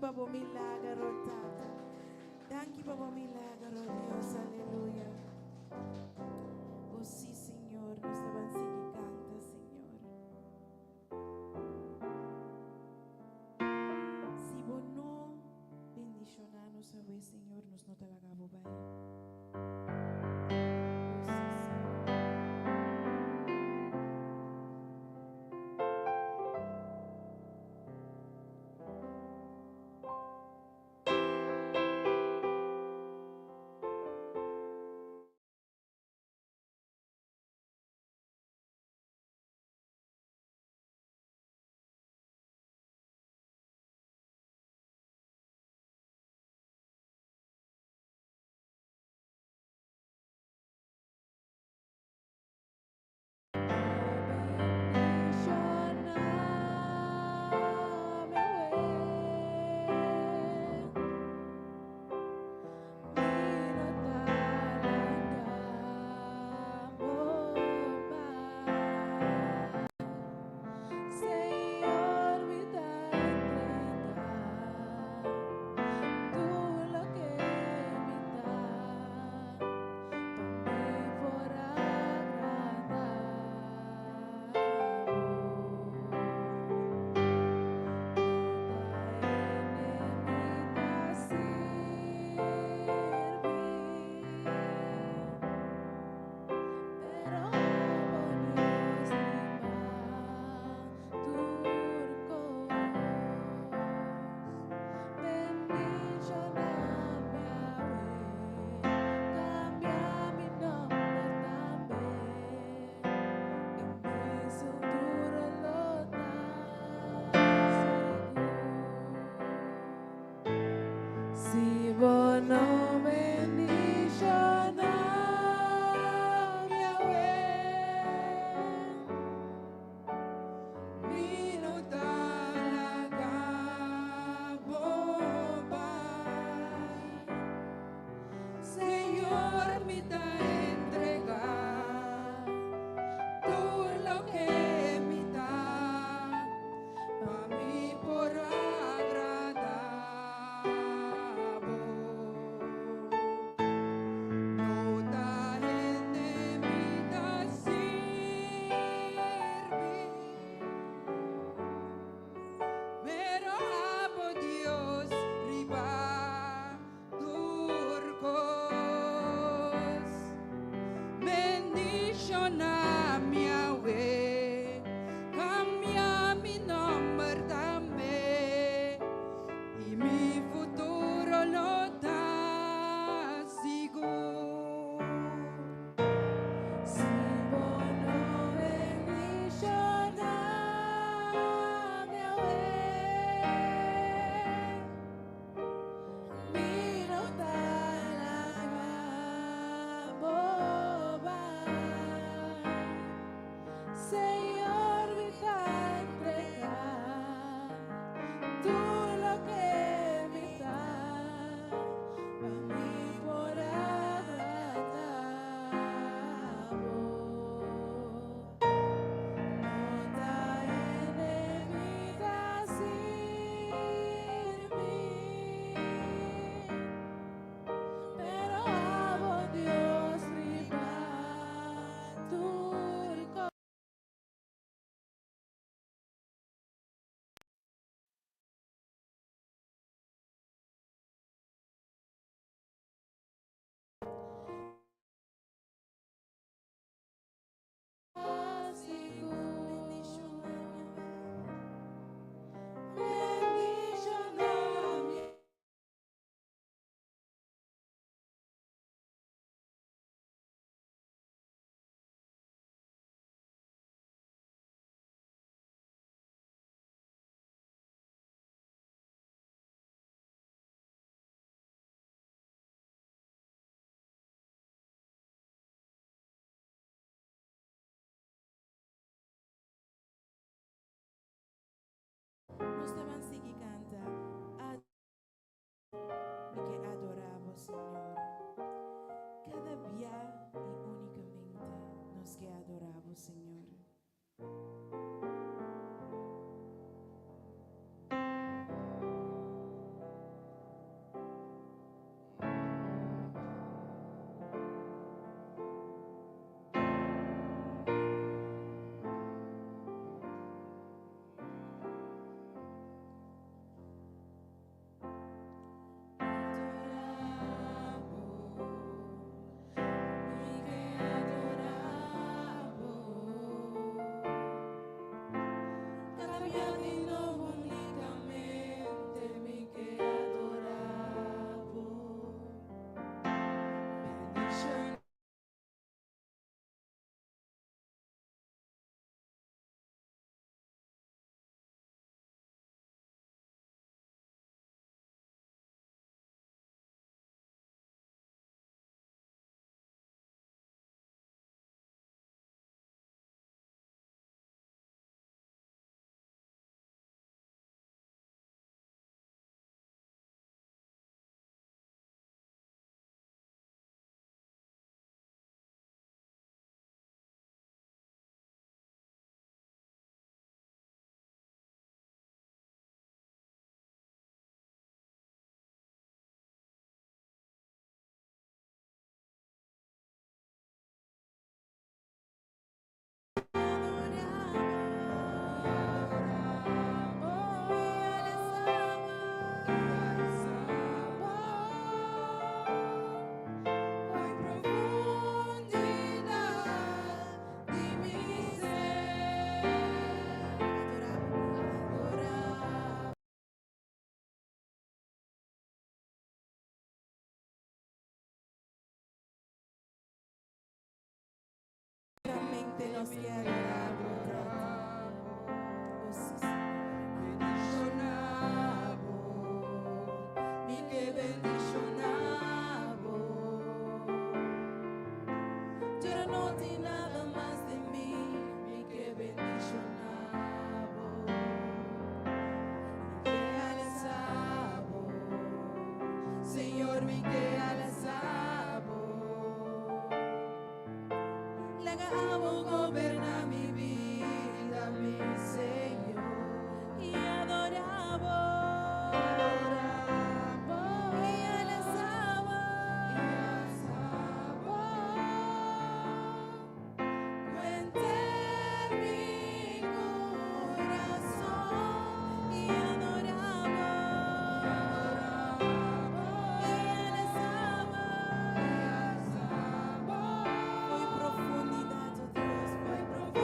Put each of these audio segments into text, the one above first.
pa bo milagro, Tata. Danki pa bo milagro, Dios. Aleluya. Oh, sí, Señor. Nos ta ban sigui kanta, Señor. Si bo no bendishoná nos awe, Señor, nos no ta laga bo bai. Oh, sí, Señor. Nos ta ban sigui kanta. Mi ke adorá bo, Señor. Kada bia i únikamente nos ke adorá bo, Señor. Kambia di nobo únikamente mi ke adorá Bo. Bendishoná. Nos ke adorá Bo, Tata. Oh, sí, Señor. Bendishoná Bo, mi ke bendishoná Bo. Pero no tin nada mas den mi, mi ke bendishoná Bo. Mi ke alabá Bo, Señor, mi ke alabá Bo. Laga Abo goberná mi bida, mi Señor. I adorá Bo. Adorá Bo. I alabá Bo. I alabá Bo. Ku henter mi Kurason i adorá Bo. I alabá Bo. Bo. Foi profundidat, oh Dios, foi profundidade.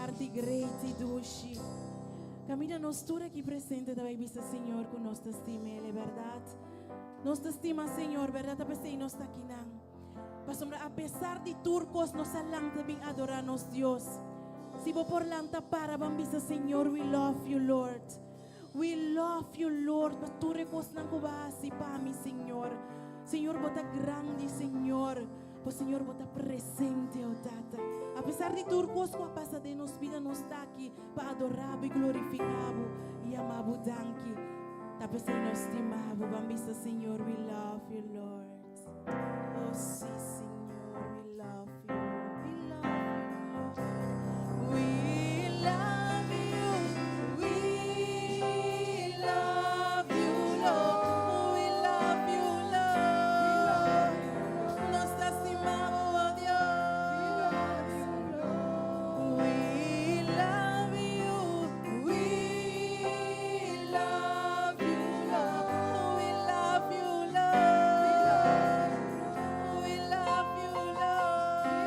Parti great i dushi. Kaminda nos tur aki presente ta bai bisa Señor ku nos ta stim'El, e bèrdat? Nos ta stima Señor, bèrdat? Ta p'esei nos ta akinan. Pasobra apesar di tur kos nos a lanta bin adorá nos Dios. Si bo por lanta para ban bisa Señor, we love you, Lord. We love you, Lord, pa tur e kosnan ku bo a hasi pa mi, Señor. Señor, bo ta grandi, Señor. Bo Señor, bo ta presente, oh Tata. Apesar di tur kos ku a pasa den nos bida, nos ta aki pa adorá bo i glorifiká bo i yama bo danki. Ta p'esei nos stima bo. Ban bisa Señor, we love you, Lord. Oh sí, Señor, we love you. We love you, Lord. We love you. We love you, Lord. We love you, Lord. Nos ta stima bo, oh Dios. We love you. We love you, Lord. We love you, Lord. We love you, Lord.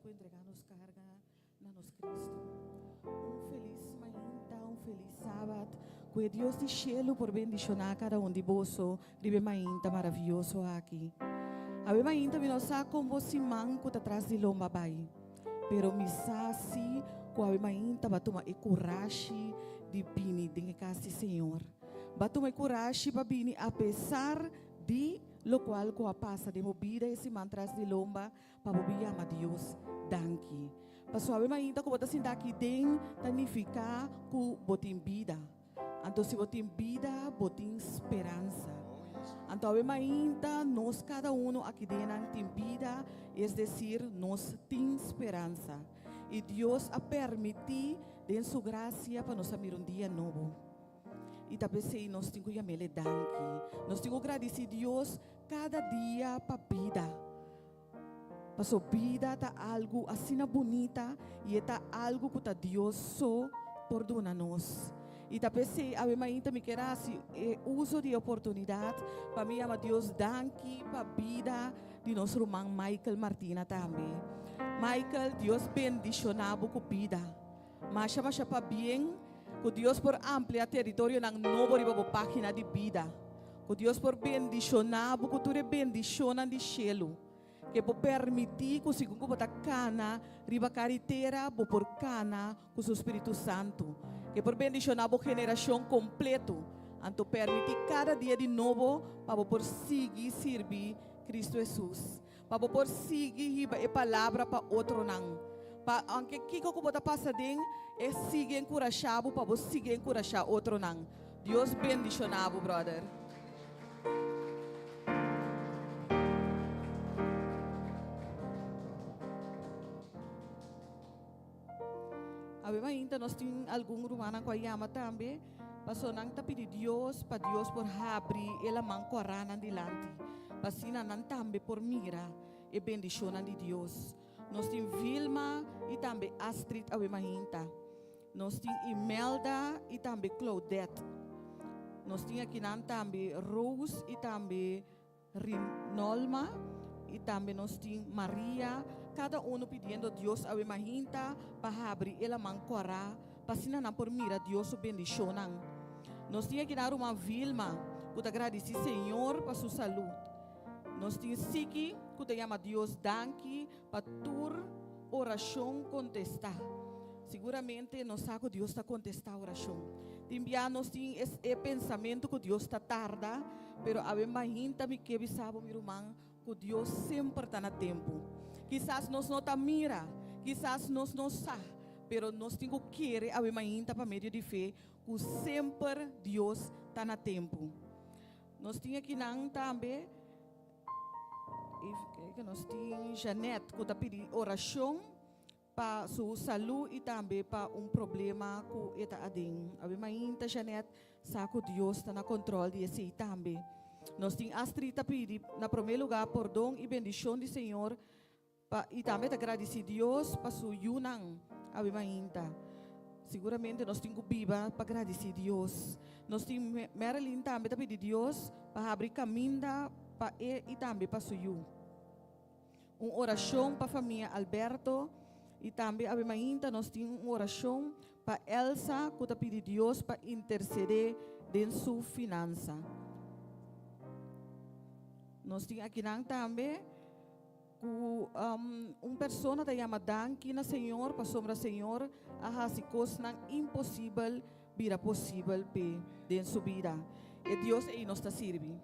ku entregá nos karga na nos Kristu. Un felis mainta, un felis sabat. Ku e Dios di shelu por bendishoná kada un di boso riba e mainta maravioso aki. Awe mainta mi no sa kon bo siman ku ta tras di lomba bai, pero mi sa si ku awe mainta bo a tuma e kurashi di bini den e kas di Señor. Bo a tuma e kurashi pa bini apesar di lokual ku a pasa den bo bida e siman tras di lomba. Pa bo bin yama Dios danki. Pasobra awe mainta ku bo ta sinta aki den ta nifiká ku bo tin bida. Anto si bo tin bida, bo tin speransa. Anto awe mainta nos kada uno aki dennan tin bida, es desir nos tin speransa. I Dios a permití den su grasia pa nos a mira un dia nobo. I ta p'esei nos tin ku yam'El e danki. Nos tin ku gradisí Dios kada dia pa bida. Paso bida ta algu asina bunita i e ta algu ku ta Dios so por duna nos. I ta p'esei awe mainta mi kier hasi e uso di e oportunidat pa mi yama Dios danki pa bida di nos ruman Michael Martina tambe. Michael, Dios bendishoná bo ku bida. Masha masha pabien ku Dios por amplia teritorionan nobo riba bo página di bida. Ku Dios por bendishoná bo ku tur e bendishonnan di shelu. Ke por permití ku segun ku bo ta kana riba karitera bo por kana ku su Spiritu Santu. Ke por bendishoná bo generashon kompleto. Anto permití kada dia di nobo pa bo por sigui sirbi Kristu Hesus. Pa bo por sigui hiba e palabra pa otronan. Pa aunke kiko ku bo ta pasa den, e sigui enkurashá bo pa bo sigui enkurashá otronan. Dios bendishoná bo, brother. Awe mainta nos tin algun rumannan ku a yama tambe, pasobra nan ta pidi Dios pa Dios por habri e laman kòrá nan dilanti, pa asina nan tambe por mira e bendishonnan di Dios. Nos tin Vilma i tambe Astrid awe mainta. Nos tin Imelda i tambe Claudette. Nos tin akinan tambe Rose i tambe Rinolma i tambe nos tin Maria, kada uno pidiendo Dios awe mahinta pa habri e laman kòrá pa asina nan por mira Dios su bendishonnan. Nos tin aki nan ruman Vilma ku ta gradisí Señor pa su salú. Nos tin Siki ku ta yama Dios danki pa tur orashon kontestá. Siguramente nos sa ku Dios ta kontestá orashon. Tin bia nos tin e pensamentu ku Dios ta tarda, pero awe mahinta mi ke bisa bo, mi ruman, ku Dios semper ta na tempu. Kisas nos no ta mira, kisas nos no sa, pero nos tin ku kere awe mahinta pa medio di fe ku semper Dios ta na tempu. Nos tin akinan tambe. Even kijken, nos tin Jeanette ku ta pidi orashon pa su salú i tambe pa un problema ku e ta aden. Awe mainta Jeanette sa ku Dios ta na kontròl di esei tambe. Nos tin Astrid ta pidi na promé lugá pordon i bendishon di Señor pa i tambe ta gradisí Dios pa su yunan awe mainta. Siguramente nos tin ku biba pa gradisí Dios. Nos tin Marilyn tambe ta pidi Dios pa habri kaminda pa e i tambe pa su yu. Un orashon pa famia Alberto i tambe awe mainta nos tin un orashon pa Elsa ku ta pidi Dios pa intersedé den su finansa. Nos tin akinan tambe ku un persona ta yama danki na Señor pasobra Señor a hasi kosnan imposibel bira posibel p'e den su bida. E Dios ei nos ta sirbi.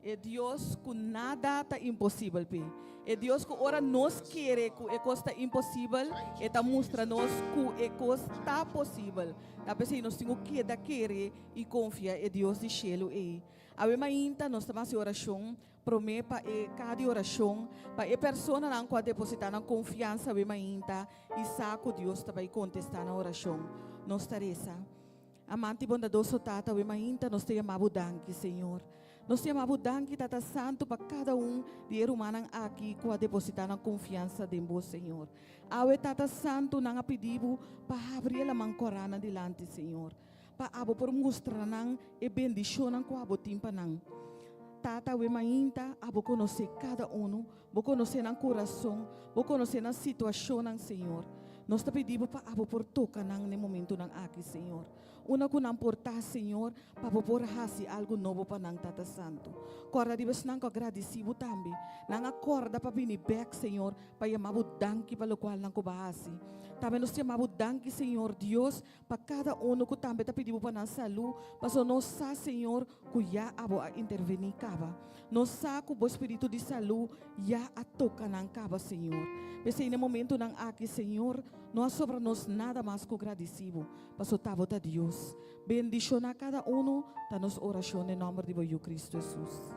E Dios ku nada ta imposibel p'e. E Dios ku ora nos kere ku e kos ta imposibel, e ta mustra nos ku e kos ta posibel. Ta p'esei nos tin ku keda kere i konfia e Dios di shelu ei. Awe mainta nos ta hasi orashon promé pa e kaha di orashon pa e personanan ku a depositá nan konfiansa awe mainta i sa ku Dios ta bai kontestá nan orashon. Nos ta resa. Amante i bondadoso Tata, awe mainta nos ta yama Bo danki, Señor. Nos ta yama Bo danki, Tata Santu, pa kada un di e rumannan aki ku a depositá nan konfiansa den Bo, Señor. Awe, Tata Santu, nan a pidi Bo pa habri e laman kòrá nan dilanti, Señor, pa abo por mustra nan e bendishonnan ku abo tin pa nan. Tata, awe mainta abo konosé kada unu, Bo konosé nan kurason, Bo konosé nan situashonnan, Señor. Nos ta pidi Bo pa abo por toka nan na e momentunan aki, Señor. Unda ku nan por ta, Señor, pa Bo por hasi algu nobo pa nan, Tata Santu. Kòrda riba esnan ku a gradisí Bo tambe. Nan a kòrda pa bini bèk, Señor, pa yama Bo danki pa lokual nan ku Bo a hasi. Tambe nos ta yama Bo danki, Señor Dios, pa kada unu ku tambe ta pidi Bo pa nan salú, pasobra nos sa, Señor, ku ya abo a intervení kaba. Nos sa ku Bo Spiritu di salú ya a toka nan kaba, Señor. P'esei na e momentunan aki, Señor, no a sobra nos nada mas ku gradisí Bo, paso ta Bo ta Dios. Bendishoná kada unu, ta nos orashon den nòmber di Bo Yu Kristu Hesus.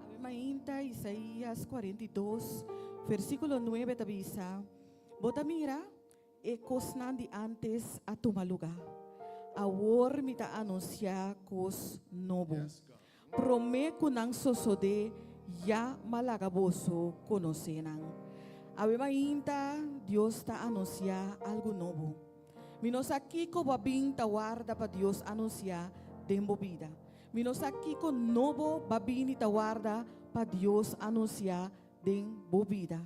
Awe mainta Isaías 42, versíkulo 9 ta bisa, Bo ta mira, e kosnan di ántes a tuma lugá. Awor mi ta anunsiá kos nobo. Promé ku nan sosodé, ya m'a laga boso konosé nan. Awe mainta Dios ta anunsiá algu nobo. Mi no sa kiko bo a bin ta warda pa Dios anunsiá den bo bida. Mi no sa kiko nobo bo a bini ta warda pa Dios anunsiá den bo bida.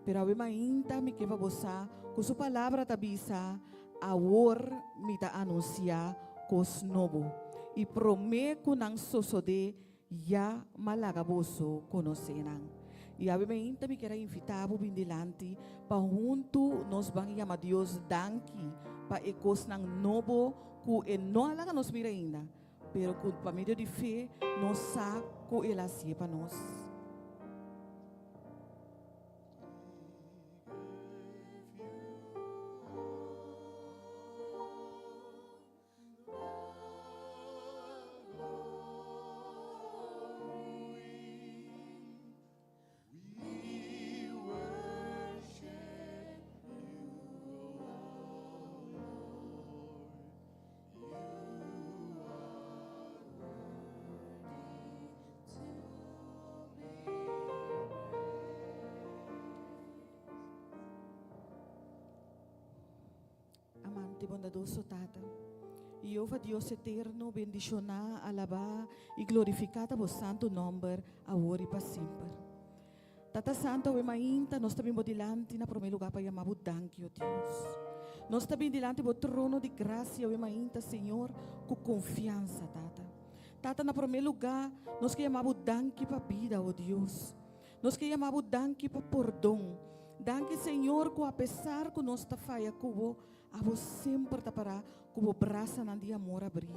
Pero awe mainta mi ke pa bo sa ku su palabra ta bisa, Awor mi ta anunsiá kos nobo, i promé ku nan sosodé ya m'a laga boso konosé nan. I awe mainta mi kier a invitá bo bin dilanti pa huntu nos ban yama Dios danki pa e kosnan nobo ku e no a laga nos mira ainda. Pero ku pa medio di fe nos sa ku el a hasié pa nos. Amante bondadoso Tata. Yehova Dios eterno, bendishoná, alabá i glorifiká ta bo santu nòmber, awor i pa semper. Tata Santu, awe mainta nos ta bin bo dilanti na promé lugá pa yama bo danki, o Dios. Nos ta bin dilanti bo trono di grasia awe mainta, Señor, ku konfiansa, Tata. Tata, na promé lugá nos ke yama bo danki pa bida, o Dios. Nos ke yama bo danki pa pordon. Danki, Señor, ku apesar ku nos ta faya ku bo, Abo semper ta pará ku bo brasanan di amor abrí.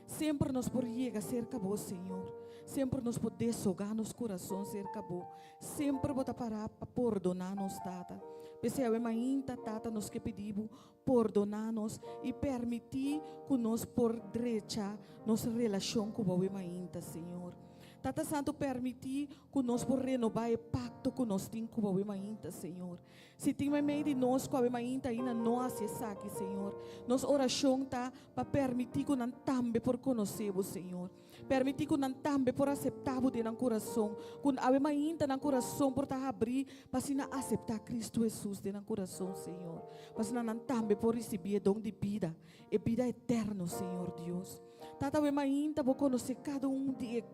Semper nos por yega serka bo, Señor. Semper nos por deshogá nos kurason serka bo. Semper bo ta pará pa pordoná nos, Tata. P'esei awe mainta, Tata, nos ke pidi bo pordoná nos i permití ku nos por drecha nos relashon ku bo awe mainta, Señor. Tata Santu, permití ku nos por renobá e pakto ku nos tin ku bo awe mainta, Señor. Si tin meimei di nos ku awe mainta ainda no hasi esaki, Señor, nos orashon ta pa permití ku nan tambe por konosé Bo, Señor. Permití ku nan tambe por aseptá Bo den nan kurason, ku awe mainta nan kurason por ta habrí pa asina aseptá Kristu Hesus den nan kurason, Señor, pa asina nan tambe por risibí e don di bida, e bida eterno, Señor Dios. Tata, awe mainta Bo konosé kada un di e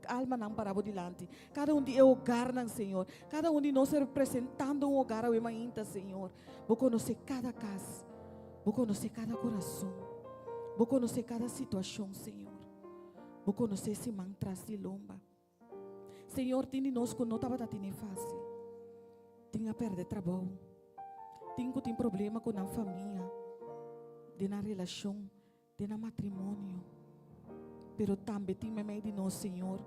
almanan para bo dilanti. Kada un di e hogarnan, Señor. Kada un di nos representando un hogar awe mainta, Señor. Bo konosé kada kas. Bo konosé kada kurason. Bo konosé kada situashon, Señor. Bo konosé siman tras di lomba. Señor, tin di nos ku no tabata tene fásil. Tin a pèrdè trabou. Tin ku tin problema ku nan famia, den nan relashon. Den nan matrimonio, pero tambe tin meimei di nos, Señor,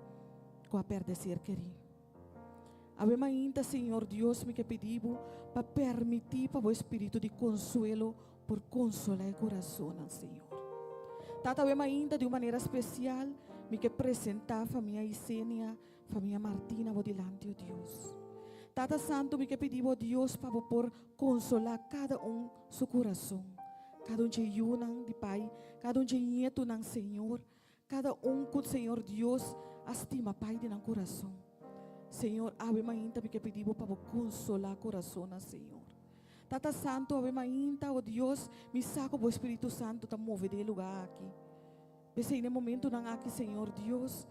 ku a pèrdè ser kerí. Awe mainta, Señor Dios, mi ke pidi Bo pa permití pa Bo Espíritu di konsuelo por konsolá e kurasonnan, Señor. Tata, awe mainta di un manera spesial mi ke presentá famia Isenia, famia Martina Bo dilanti, o Dios. Tata Santu, mi ke pidi Bo, Dios, pa Bo por konsolá kada un su kurason. Kada un dje yunan di Pai, kada un dje ñetunan, Señor, kada un ku Señor Dios a stima Pai di nan kurason. Señor, awe mainta mi ke pidi Bo pa Bo konsolá kurasonnan, Señor. Tata Santu, awe mainta, o Dios, mi sa ku Bo Spiritu Santu ta move den e lugá aki. P'esei den momentunan aki, Señor Dios,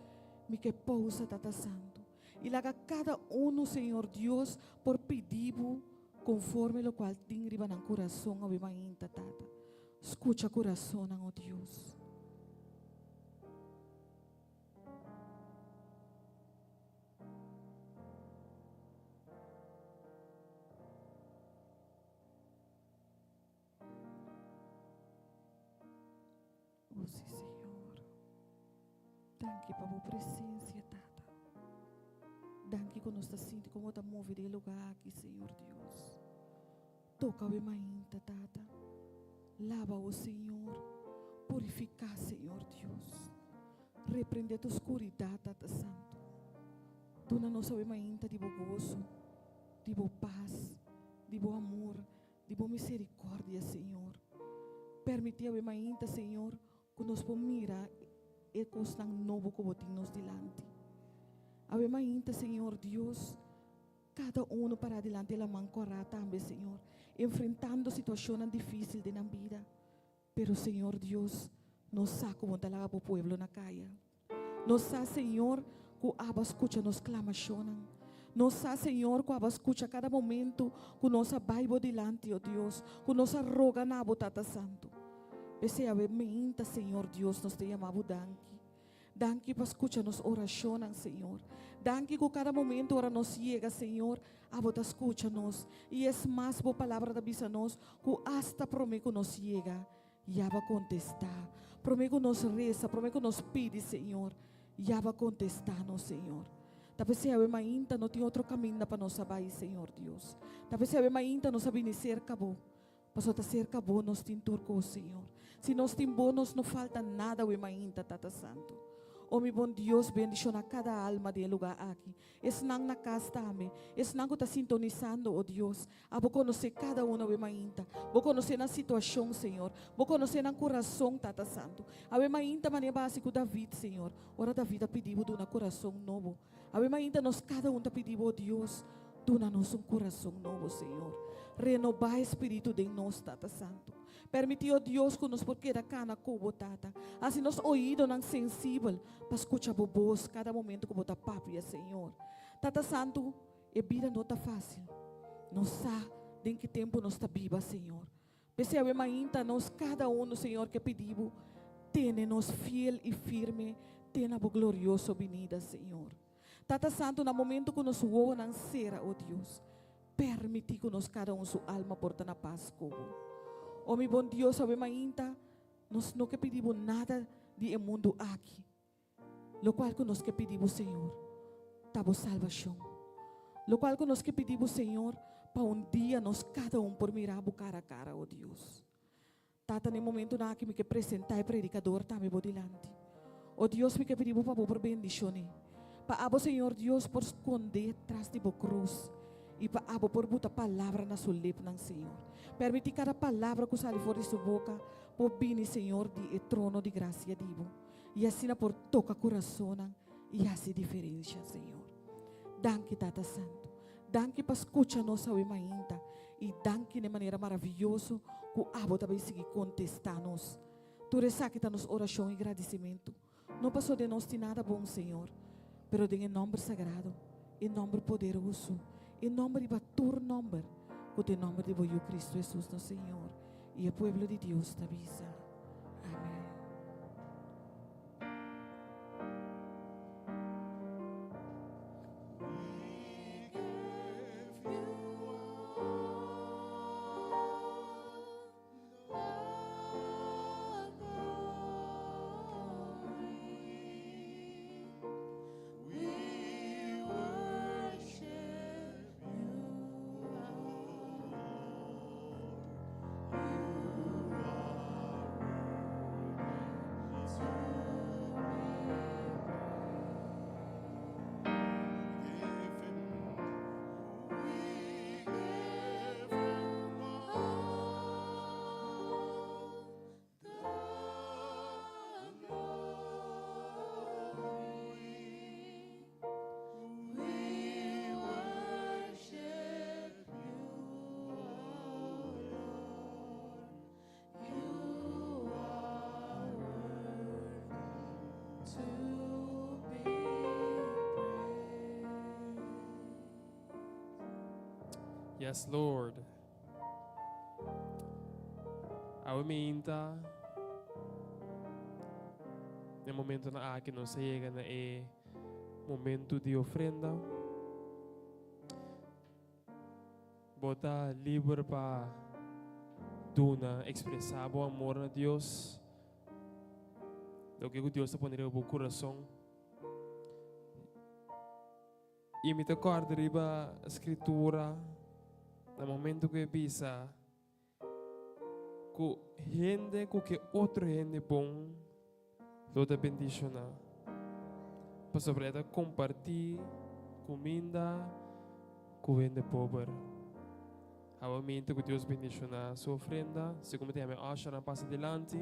mi ke pousa, Tata Santu, i laga kada unu, Señor Dios, por pidi Bo konforme lokual tin riba nan kurason awe mainta, Tata. Skucha kurasonnan, o Dios. O si, Señor. Danki pa bo presencia, Tata. Danki ku nos ta sinti komo ta move den e lugar aki, Señor Dios. Toka we mainta, Tata. Laba, o Señor. Purifiká, Señor Dios. Reprende tu oscuridad, Tata Santo. Duna nos awe mainta di bo gozo, di bo paz, di bo amor, Di bo misericordia, Señor. Permiti awe mainta, Señor, cu nos por mira e cosnan nobo cu bo tin nos dilanti. Awe mainta, Señor Dios, cada uno para dilanti e laman corá tambe, Señor, enfrentando situacionnan dificil den nan bida. Pero Señor Dios, nos sa cu bo ta laga bo pueblo na caya. Nos sa, Señor, cu abo a scucha nos clamacionnan. Nos sa, Señor, cu abo a scucha cada momento cu nos a bay bo dilanti, oh Dios, cu nos a roga na bo, Tata Santo. P'esey awe meinta, Señor Dios, nos ta yama bo danki. Danki pa scucha nos oracionnan, Señor. Danki cu cada momento ora nos yega, Señor, abo ta scucha nos. Y es mas, bo palabra ta bisa nos cu hasta prome cu nos yega, ya bo a contesta. Prome cu nos reza, prome cu nos pidi, Señor, ya bo a contesta nos, Señor. Ta p'esei awe mainta no tin otro caminda pa nos a bay, Señor Dios. Ta p'esei awe mainta nos a bini cerca bo. Pasobra ta serka Bo nos tin tur kos, Señor. Si nos tin Bo, nos no falta nada awe mainta, Tata Santu. O mi bon Dios, bendishoná kada alma den e lugá aki, esnan na kas tambe, esnan ku ta sintonisando, o Dios. Abo konosé kada un awe mainta. Bo konosé nan situashon, Señor. Bo konosé nan kurason, Tata Santu. Awe mainta manera bo a hasi ku David, Señor, ora David a pidi Bo duna kurason nobo. Awe mainta nos kada un ta pidi Bo, o Dios, duna nos un kurason nobo, Señor. Renobá e spiritu den nos, Tata Santu. Permití, o Dios, ku nos por keda kana ku Bo, Tata. Hasi nos oidonan sensibel pa skucha Bo bos kada momento ku Bo ta papia, Señor. Tata Santu, e bida no ta fásil. Nos sa den ki tempu nos ta biba, Señor. P'esei awe mainta nos kada unu, Señor, ke pidi Bo tene nos fiel i firme te na Bo glorioso binida, Señor. Tata Santu, na momento ku nos wowonan sera, o Dios, permití ku nos kada un su alma por ta na pas ku Bo. O mi bon Dios, awe mainta nos no ke pidi Bo nada di e mundu aki. Lokual ku nos ke pidi Bo, Señor, ta Bo salbashon. Lokual ku nos ke pidi Bo, Señor, pa un dia nos kada un por mira Bo kara a kara, o Dios. Tata, na e momentunan aki mi ke presentá e predikador tambe Bo dilanti. O Dios, mi ke pidi Bo pa Bo por bendishon'é. Pa abo, Señor Dios, por skond'é tras di Bo krus i pa abo por buta palabra na su lepnan, Señor. Permití kada palabra ku sali for di su boka por bini, Señor, di e trono di grasia di Bo. I asina por toka kurasonnan i hasi diferensha, Señor. Danki, Tata Santu. Danki pa skucha nos awe mainta i danki na e manera maravioso ku abo ta bai sigui kontestá nos. Tur esaki ta nos orashon i gradisimentu, no pasobra den nos tin nada bon, Señor, pero den e nòmber sagrado, e nòmber poderoso, e nòmber riba tur nòmber, ku ta e nòmber di bo Yu Kristu Hesus nos Señor. I e pueblo di Dios ta bisa, Amen. Yes, Lord. Awe mainta, na momentonan aki nos a yega na e momento di ofrenda. Bo ta liber pa duna, expresa bo amor na Dios. Loke ku Dios ta pone riba bo kurason. I mi ta kòrda riba Skritura na momentu ku e bisa ku hende ku ke otro hende bon lo ta bendishoná, pasobra e ta kompartí kuminda ku hende pober. Hawamente ku Dios bendishoná su ofrenda, segun mi ta yama e ushernan pasa dilanti.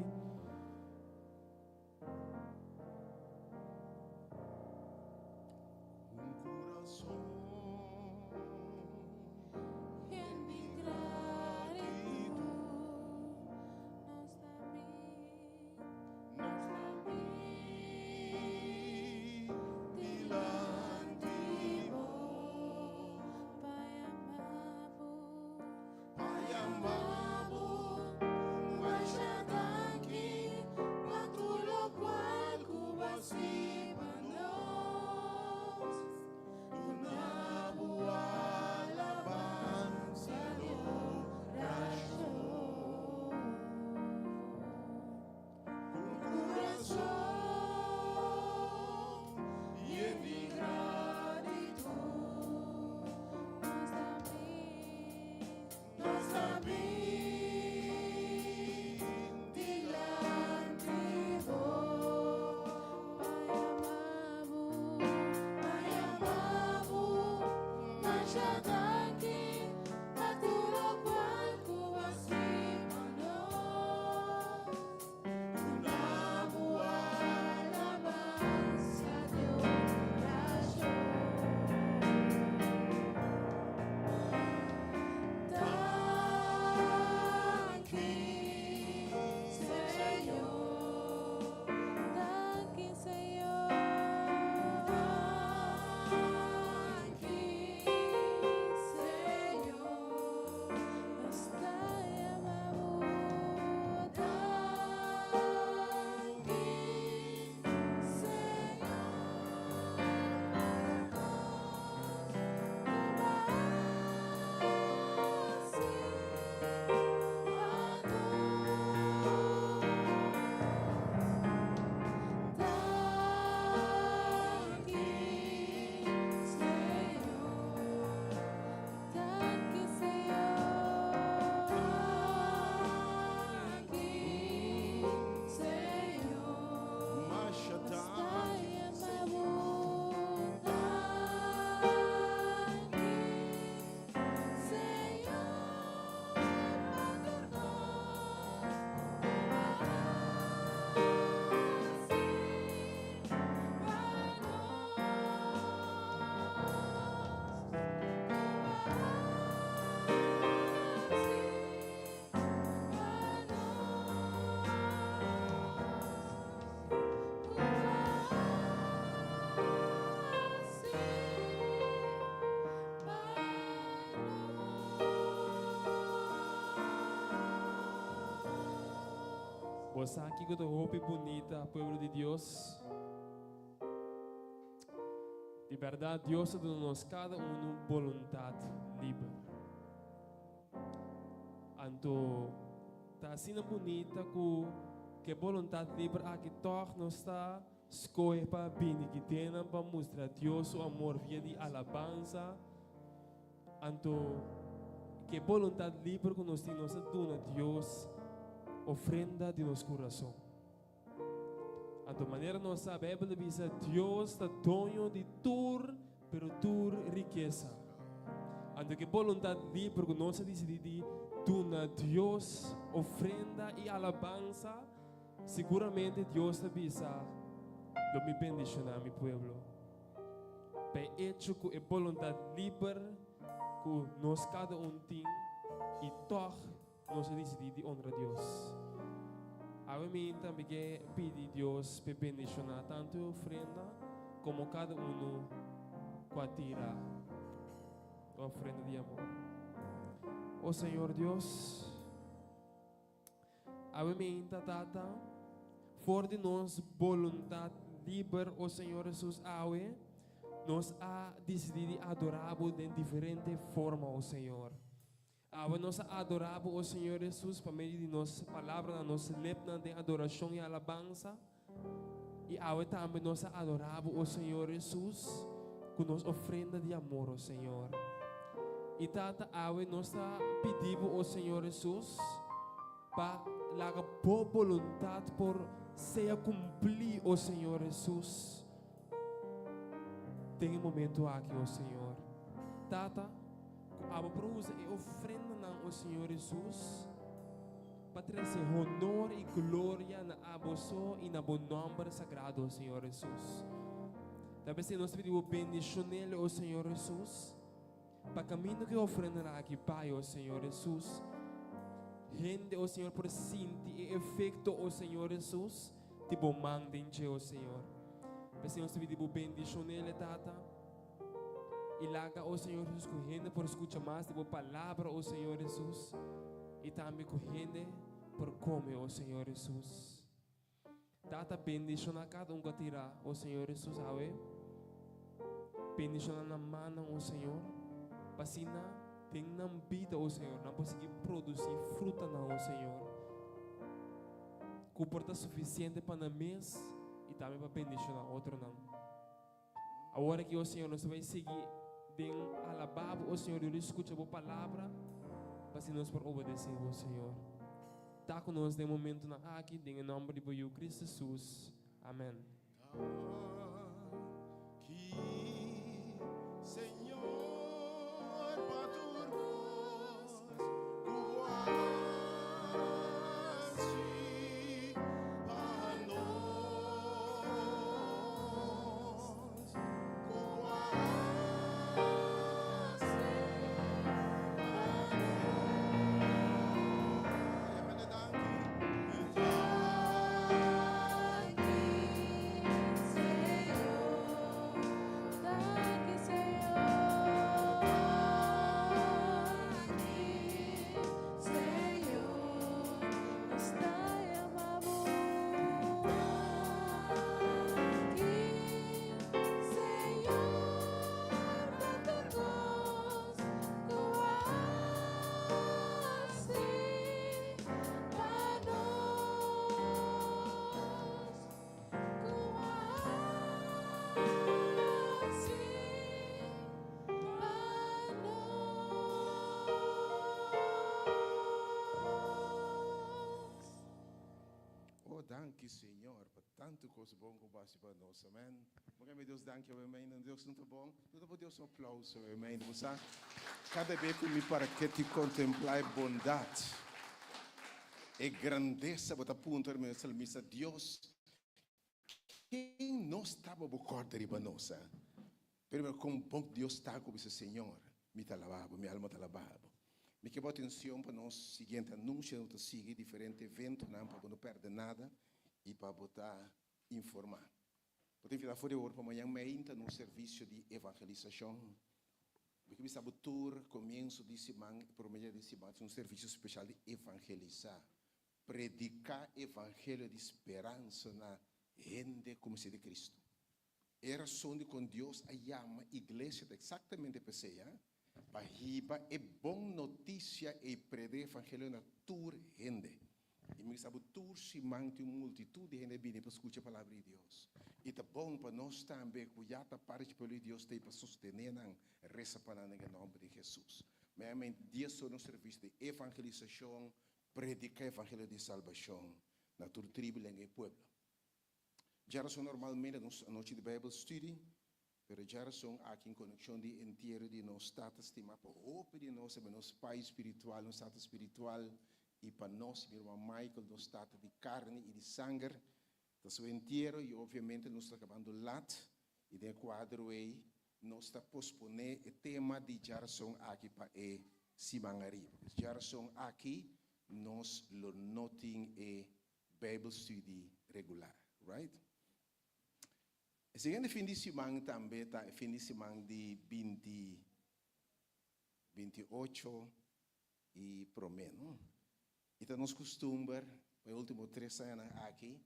Bo sa kiko ta hopi bunita, pueblo di Dios? Di bèrdat Dios a duna nos kada unu boluntat liber. Anto ta asina bunita ku ku e boluntat liber aki tòg nos ta skohe pa bini kidennan pa mustra Dios su amor via di alabansa. Anto ku e boluntat liber ku nos tin nos ta duna Dios ofrenda di nos kurason. Anto manera nos sa, Bijbel ta bisa, Dios ta doño di tur, pero tur rikesa. Anto ke boluntat liber ku nos a disidí di duna Dios ofrenda i alabansa, siguramente Dios ta bisa, Lo mi bendishoná mi pueblo. Pa e echo ku e boluntat liber ku nos kada un tin i tòg Nos a disidí di honra Dios. Awe mi tambe ke pidi Dios p'e bendishoná tantu e ofrenda komo kada unu ku a tira e ofrenda di amor. O Señor Dios, awe mi ta Tata, for di nos boluntat liber, o Señor Jesus, awe nos a disidí di adorá Bo den diferente forma, o Señor. Awe nos a adorá Bo, o Señor Jesus, pa medio di nos palabranan, nos lepnan den adorashon i alabansa. I awe tambe nos a adorá Bo, o Señor Jesus, ku nos ofrenda di amor, o Señor. I Tata, awe nos ta pidi Bo, o Señor Jesus, pa laga Bo boluntat por sea kumplí, o Señor Jesus. Den e momento aki, o Señor. Tata, ku abo por usa e ofrendanan, o Señor Hesus, pa trese honor i gloria na abo so i na bo nòmber sagrado, o Señor Hesus. Ta p'esei nos ta pidi bo bendishon'el, o Señor Hesus, pa kaminda ku e ofrendanan aki bai, o Señor Hesus, hende, o Señor, por sinti e efekto, o Señor Hesus, di bo man den dje, o Señor. P'esei nos ta pidi bo bendishon'el, Tata. I laga, o Señor Jesus, ku hende por skucha mas di bo palabra, o Señor Jesus, i tambe ku hende por kome, o Señor Jesus. Tata, bendishoná kada un ku a tira, o Señor Jesus, awe. Bendishoná nan mannan, o Señor, pa asina den nan bida, o Señor, nan por sigui produsí frutanan, o Señor, ku por ta sufisiente pa nan mes i tambe pa bendishoná otronan. Awor aki, o Señor, nos ta bai sigui den alabá Bo, o Señor, Dios, skucha Bo palabra, pa asina nos por obedesé Bo, Señor. Ta ku nos den momentunan aki, den e nòmber di Bo Yu, Cristo Jesus. Amèn. Oh, danki Señor pa tantu kos bon ku bo hasi pa nos. Amen. Bo ke mi Dios danki awe mei. Dios no ta bon? No ta bo Dios un aplauso awe mei. Bo sa, kada be ku mi para keti kontemplá e bondat, e grandesa, bo ta puntra mi salmista, Dios, Ken nos ta pa bo kòrda riba nos? A? Pero kon bon Dios ta ku bisa, Señor, mi ta alabá bo, mi alma ta alabá bo. Mi ke bo atenshon pa nos siguiente anunsio. No ta sigui diferente eventonan pa bo no pèrdè nada i pa bo ta informá. Bo ta invitá for di awor pa mañan meinta nos servisio di evangelisashon. Mi ke bisa bo tur komienso di siman i promé dia di siman tin un servisio speshal di evangelisá. Prediká evangelio di speransa na hende ku mester di Kristu. E rason dikon Dios a yama iglesia ta eksaktamente p'esei, pa hiba e bon notisia ei prediká evangelio na tur hende. I mi sa bo tur siman tin un multitut di hende bini pa skucha palabra di Dios. I ta bon pa nos tambe ku ya ta parti di pueblo di Dios ta ei pa sostené nan, resa pa nan den e nòmber di Hesus. Mei dia so nos servisio di evangelisashon, prediká evangelio di salbashon na tur tribu, lenga i pueblo. Djarason normalmente nos anochi di Bijbel study, pero djarason aki en konekshon di entiero di nos tata stimá pa hopi di nos tabata nos pai spiritual, nos tata spiritual i pa nos, mi ruman Michael, nos tata di karni i di sanger, ta su entiero i obviamente nos ta kabando lat i den e kuadro ei nos ta posponé e tema di djarason aki pa e siman ariba. Djarason aki nos lo no tin e Bijbel study regular, right? E siguiente fin di siman tambe ta e fin di siman di 20, 28 i promé, no? I ta nos kustumber pa e último 3 añanan aki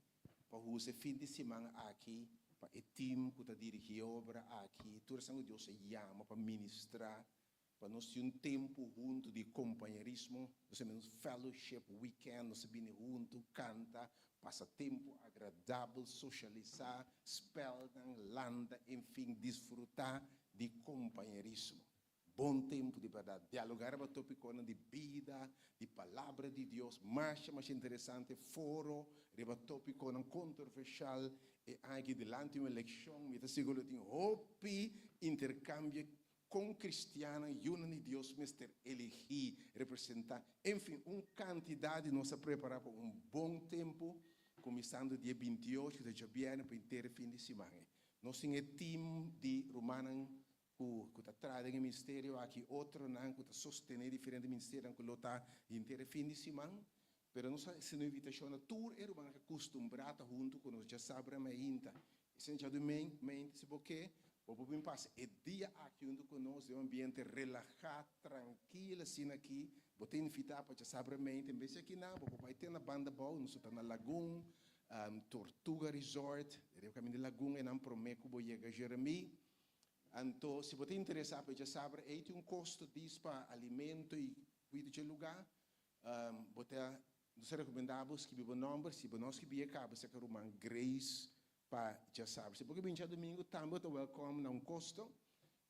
pa usa e fin di siman aki pa e team ku ta dirigí e obra aki, tur esnan ku Dios a yama pa ministrá, pa nos tin un tempu huntu di kompañerismo, nos ta nos fellowship weekend, nos ta bini huntu, kanta, pasa tempu agradabel, sosialisá, spèlnan, landa, enfin, disfrutá di kompañerismo. Bon tempu di bèrdat, dialogá riba tópikonan di bida, di Palabra di Dios, masha masha interesante, foro riba tópikonan kontroversial, e aña aki dilanti un elekshon, mi ta sigur lo tin hopi interkambio kon kristiannan, yunan di Dios mester eligí, representá, enfin, un kantidat di nos a prepará pa un bon tempu, kuminsando dia 28, ku ta djabièrnè, pa henter e fin di siman ei. Nos tin e tim di rumannan ku ta traha den e ministerio aki, otronan ku ta sostené diferente ministerionan ku lo ta henter e fin di siman. Pero nos a hasi un invitashon na tur e rumannan ku a kustumbrá ta huntu ku nos djasabra mainta. I si djadumingu mainta, si bo ke, bo por bin pasa e dia aki huntu ku nos den un ambiente relahá, trankil asina aki. Bo ta invitá pa djasabra mainta. En bes di akinan, bo por bai te na Banda Bou, nos ta na Lagun, Tortuga Resort, riba kaminda di Lagun, einan promé ku bo yega Jeremí. Anto, si bo ta interesá pa e djasabra ei, tin un kosto dis pa alimento i kuido dje lugá. Bo ta, nos ta rekomendá bo skibi bo nòmber. Si bo no skibi e kaba, seka ruman Grace pa djasabra. Si bo ke bin djadumingu, tambe bo ta wèlkòm na un kosto.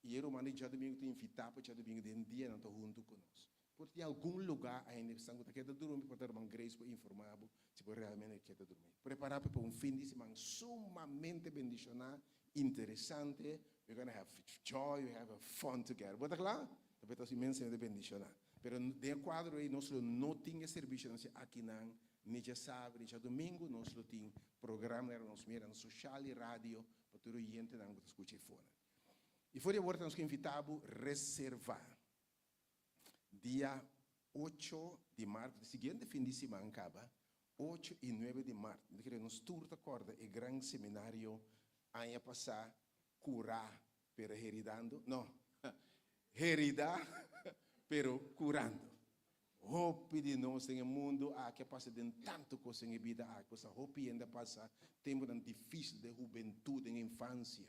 I e ruman di djadumingu ta invitá pa djadumingu den dia nan ta huntu ku nos. Por tin algun lugá ainda esnan ku ta keda durmi, por ta ruman Grace por informá bo si bo realmente keda durmi. Prepará pa un fin di siman sumamente bendishoná, interesante. We're gonna have joy, we have fun together. Bo ta kla? Ta por ta inmensamente bendishoná. Pero den e kuadro ei nos lo no tin e servisionan si akinan, ni djasabra, ni djadumingu. Nos lo tin programa na nos medianan sosial i radio pa tur oyentenan ku ta skucha e fonan. I for di awor ta nos ke invitá bo reservá dia 8 di mart, e siguiente fin di siman kaba, 8 i 9 di mart. Mi ta kere nos tur ta kòrda e gran seminario aña pasá, Kurá pero heridando, no, Heridá pero kurando. Hopi di nos den e mundu aki a pasa den tantu kos den e bida aki. Bo sa hopi hende a pasa tempunan difísil den hubentut, den infansia.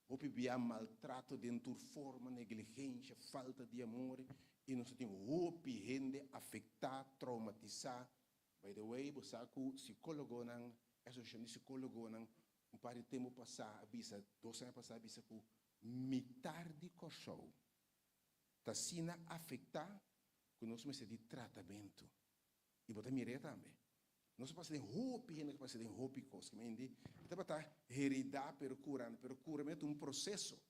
Hopi bia maltrato den tur forma, negligensha, falta di amor, i nos ta tin hopi hende afektá, traumatisá. By the way, bo sa ku sikólogonan, e asosiashon di sikólogonan, un par di tempu pasá a bisa, 2 aña pasá a bisa ku mitar di Kòrsou ta asina afektá ku nos mester di tratamentu. I bo ta mir'é tambe. Nos a pasa den hopi hende ku a pasa den hopi kos. Ki mindi e tabata heridá pero kurando, pero kuramentu ta un proseso.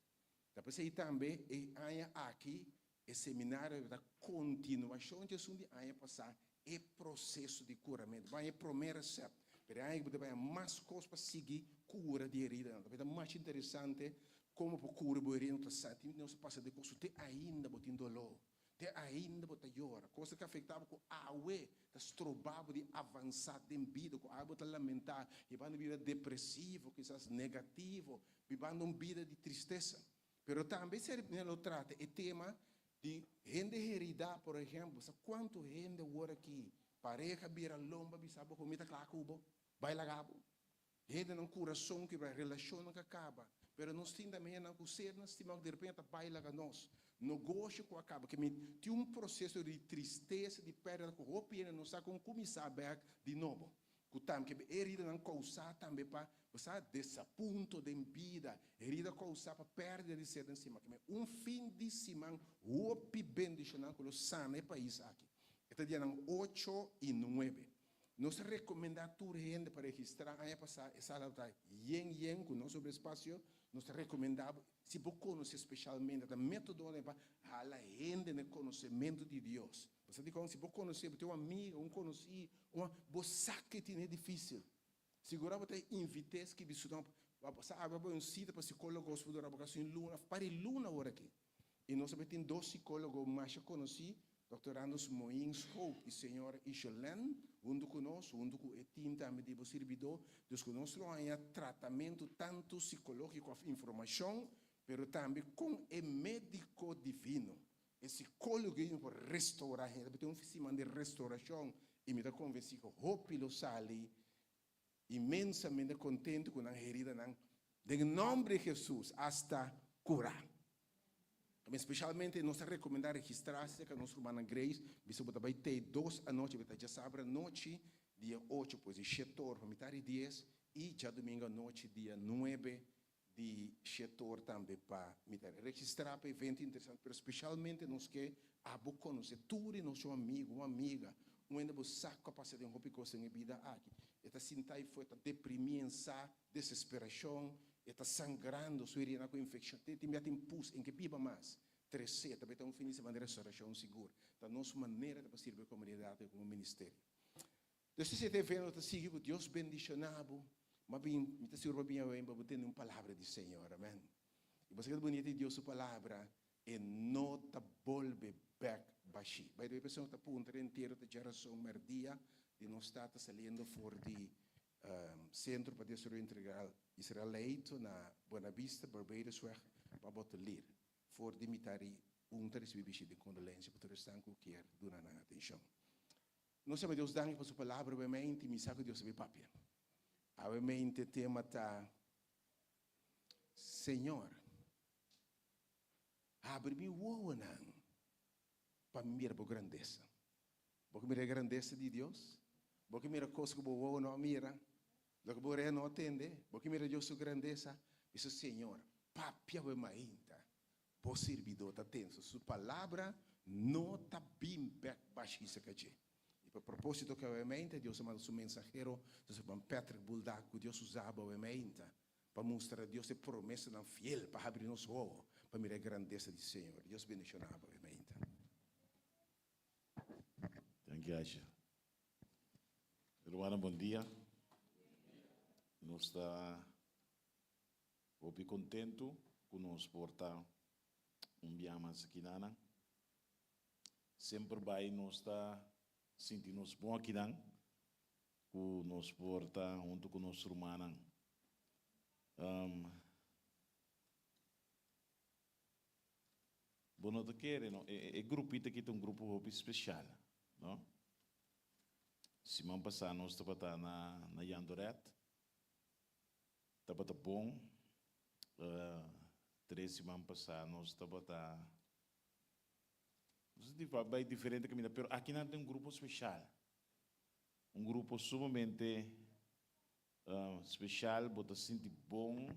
Ta p'esei tambe e aña aki e seminario tabata kontinuashon di esun di aña pasá, e proseso di kuramentu. Bo haña e promé resèpt, pero e aña aki bo ta haña mas kos pa sigui kura di heridanan. Ta masha interesante komo bo por kura bo herida. No ta sa, tin nos a pasa den kos ku te ainda bo tin doló. Te ainda bo ta yora. Kos ku afektá bo ku awe ta strobá bo di avansá den bida, ku awe bo ta lamentá, hibando un bida depresivo, kisas negativo, bibando un bida di tristesa. Pero tambe ser lo trata e tema di hende heridá, por ehèmpel, sa kuantu hende awor aki. Pareha bira lomba bisa bo ku mi ta kla ku bo, bai laga bo. Hendenan kurason kibra, relashonnan ka kaba. Pero nos tin tambe hendenan ku sernan stimá ku derepente ta bai laga nos. Nogosio ku a kaba. Ke mi tin un proseso di tristesa, di pèrdida ku hopi hende no sa kon kuminsá bèk di nobo. Ku tambe ke e heridanan kousá tambe pa, bo sa, desapunto den bida, herida kousá pa pèrdida di sernan stimá. Ke mi un fin di siman hopi bendishoná ku lo sana e pais aki. E ta dianan ocho i nuebe. Nos ta rekomendá tur hende pa registrá. Aña pasá e sala tabata yen yen ku no sobra espasio. Nos ta rekomendá bo, si bo konosé speshalmente, ta métodonan pa hala hende na e konosementu di Dios. Bo sa dikon? Si bo konosé, bo tin un amiga, un konosí, un, bo sa ke tene difísil. Sigurá bo ta invit'é skibi su nòmber. Bo sa awe bo un sita pa sikólogo por dura bo kasi un luna òf par di luna awor aki. I nos a tin dos sikólogo masha konosí, Dòkter Randus Moin Schoop i señora Isholen, huntu ku nos, huntu ku e tim tambe di bo sirbidó. Dus ku nos lo haña tratamentu tantu sikológiko òf informashon, pero tambe kon e médiko divino, e sikólogo ei por restourá hende. Ta tin un siman di restourashon i mi ta konvensí ku hopi lo sali inmensamente kontentu ku nan heridanan den e nòmber di Hesus asta kurá. Tambe spesialmente nos ta rekomendá registrá serka nos rumannan Grace, bisa bo ta bai tei dos anochi, bo ta djasabra anochi dia ocho pues di shete or pa mitar di dies i djadumingu anochi dia nuebe di shete or tambe pa mitar. Registrá pa evento interesante, pero spesialmente nos ke abo konosé tur di nos un amigu, un amiga, un hende bo sa ku a pasa den hopi kos den e bida aki. E ta sinta ei fu, e ta deprimí en sa desesperashon, e ta sangrando, su herida ku infekshon, te tin bia tin pus, en ke biba mas. Tresé, ta bai ta un fin di semana di restaurashon sigur. Ta nos manera ta pa sirbi e komunidat komo ministerio. Dus esei ta evento ta sigui ku Dios bendishoná bo. Ma bin, mi ta sigur pa bin awe pa bo tende un palabra di Señor. Amen. I bo sa ke ta bunita di Dios su palabra, e no ta bolbe bek bashí. By the way, persona ku ta puntra entiero ta djarason mèrdia di nos tata saliendo for di Sentro pa Desaroyo Integral Israel Leito na Buena Vista, Barbadosweg pa Bottelier. For di mitari un ta risibí bishita di kondolensia pa tur esnan ku kier duna nan atenshon. Nos yama Dios danki pa su palabra awemente, mi sa ku Dios a bin papia. Awemente tema ta, Señor, habri mi wowonan pa mi mira bo grandesa. Bo ke mira e grandesa di Dios? Bo ke mira kos ku bo wowo no a mira? Loke bo orea no a tende? Bo ke mira Dios su grandesa? Bisa, Señor, papia awe mainta. Bo sirbidó ta tenso, su palabra no ta bin bek bashisa ka dje. I pa propósito ku awe mainta Dios a manda su mensahero, su herman Patrick Buldak, ku Dios usaba awe mainta pa mustra Dios e promesanan fiel pa habri nos wowo pa mira e grandesa di Señor. Dios bendishoná bo awe mainta. Danki Asha. Hermano bon dia. Nos ta Hopi kontentu ku nos por ta un bia mas akinanan. Semper bai nos ta sinti nos bon akinan ku nos por ta huntu ku nos rumannan. Bo no ta kere no, e grupito aki ta un grupo hopi spesial, no? Siman pasá nos tabata na Jandoret. Tabata bon. Tres siman pasá nos tabata, nos a bai diferente kaminda, pero aki nan tin un grupo speshal, un grupo sumamente speshal, bo ta sinti bon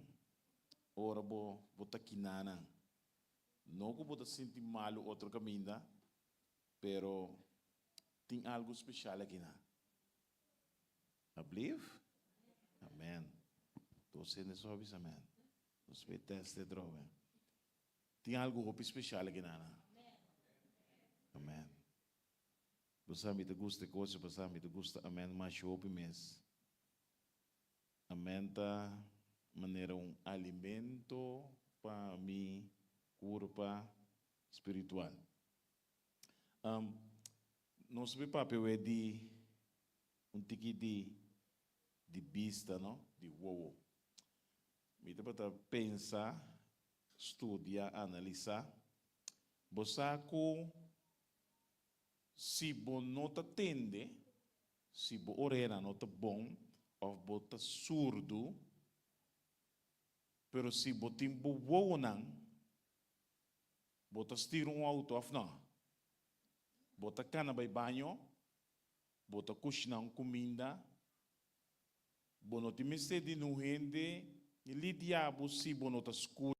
ora bo bo ta kina nan. No ku bo ta sinti malu otro kaminda, pero tin algu speshal akinan. Ablief? Amen. Dos hende so a bisa amen. Nos bay test e drobe. Tin algo hopi special aki nana. Amen. Bo sa mi ta gusta e cosa, bo sa mi ta gusta amen masha hopi mes. Amen ta manera un alimento pa mi curpa spiritual. Nos bay papia we di Un tiki di di bista no, di wowo. Mi tabata pensa, studia, analisa. Bo sa ku si bo no ta tende. Si bo orea no ta bon òf bo ta surdu, pero si bo tin bo wowonan, bo ta stuur un outo òf no? Bo ta kana bai baño, bo ta kushiná un kuminda, bo no tin mester di un hende lidia bo si bo no ta skucha.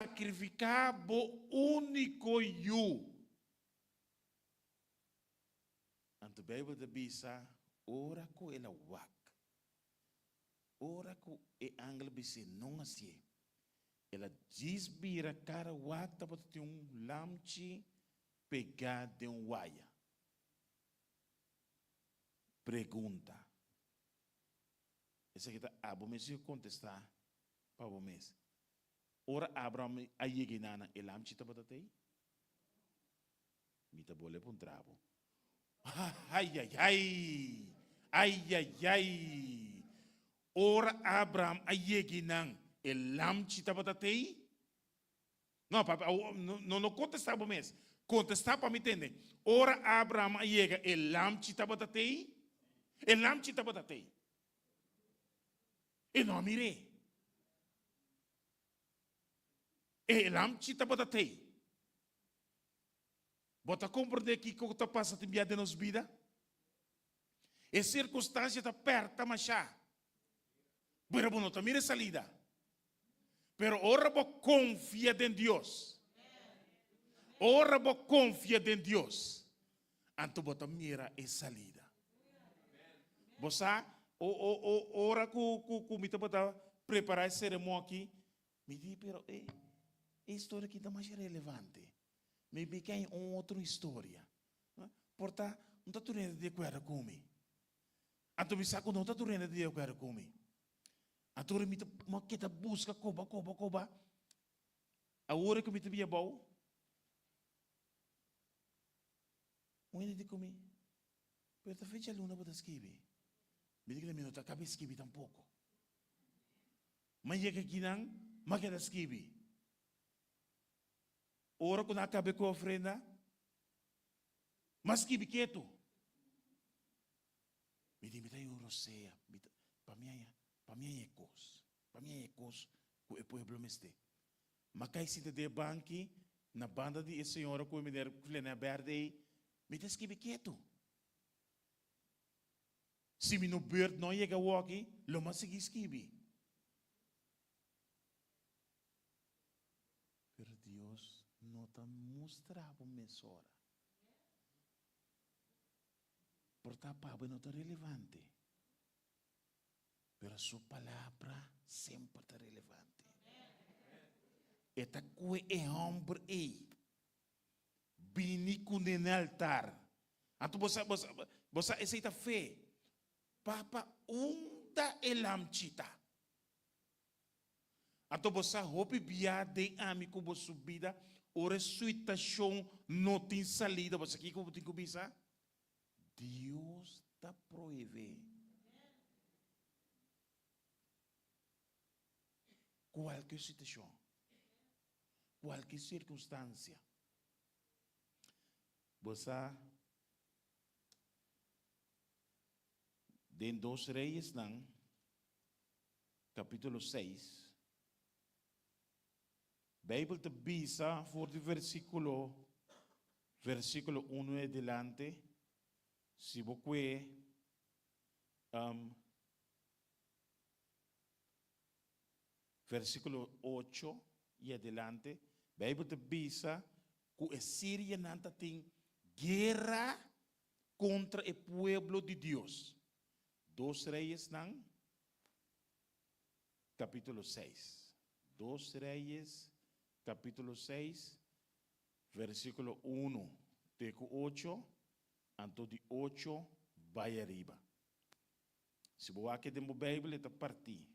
Sakrifiká bo úniko yu. Anto Beibel ta bisa, Ora ku el a wak, ora ku e angel a bis'é non hasié, el a djis bira kara wak tabata tin un lamchi pegá den un waya. Pregunta. Esaki ta abo mes ku kontestá pa bo mes. Ora Abraham a yega enanan, e lamchi tabata t'ei? Mi ta bole puntra bo. Aiaiai! Aiaiai! Ora Abraham a yega enan, e lamchi tabata t'ei? No, papi, no, no kontestá bo mes. Kontestá pa mi tende. Ora Abraham a yega, e lamchi tabata t'ei? E lamchi tabata t'ei. E no a mir'é. E lamchi tabata t'ei. Bo ta komprendé kiko ta pasa tin bia den nos bida? E sirkunstansia ta pèrta mashá, pero bo no ta mira e salida. Pero ora bo konfia den Dios, ora bo konfia den Dios, anto bo ta mira e salida. Bo sa, ora ku mi tabata prepará e seremon aki, mi di, pero e historia aki ta masha relevante. Mi bi ke un otro historia. Por ta, no ta tur hende di akuerdo ku mi. Anto mi sa ku no ta tur hende di akuerdo ku mi. Anto ora mi ta mi keda buska koba koba koba. Awor ku mi ta bia abou, un hende di ku mi, pero ta fecha luna bo ta skibi? Mi di ku mi no ta kaba skibi tampoko. Mi a yega akinan, mi a keda skibi. Ora ku nan a kaba ku e ofrenda, mas skibi ketu. Mi di, mi ta yu rosea, mi ta, pa mi haña, pa mi haña e kos, pa mi haña e kos ku e pueblo mester. M'a kai sinta den e banki, na banda di e señora ku e meneer flenè bèrdè ei, mi ta skibi ketu. Si mi no beurt no yega awoki, lo m'a sigui skibi. Pero Dios no ta mustra bo mesora. Por ta pa bo e no ta relevante. Pero su palabra semper ta relevante. E ta kue e homber ei. Bini kuné na altar. Anto bo sa, bo sa, bo sa esei ta fe. Papa, unda e lamchi ta? Anto bo sa hopi bia den ami ku bo su bida ora e suitashon no tin salida, bo sa kiko bo tin ku bisa? Dios ta prohibé kualke situashon, kualke sirkunstansia. Bo sa den Dos Reyesnan capítulo 6, Bijbel ta bisa for di versículo versículo 1 e delante, si bo kue um, versículo 8 y adelante, Bijbel ta bisa ku e Sirianan ta tin guera kontra e pueblo di Dios. Dos Reyesnan, capítulo 6. Dos Reyes, capítulo 6, versículo 1 te cu 8, anto di 8 bai ariba. Si bo wak den bo Bijbel e ta partí.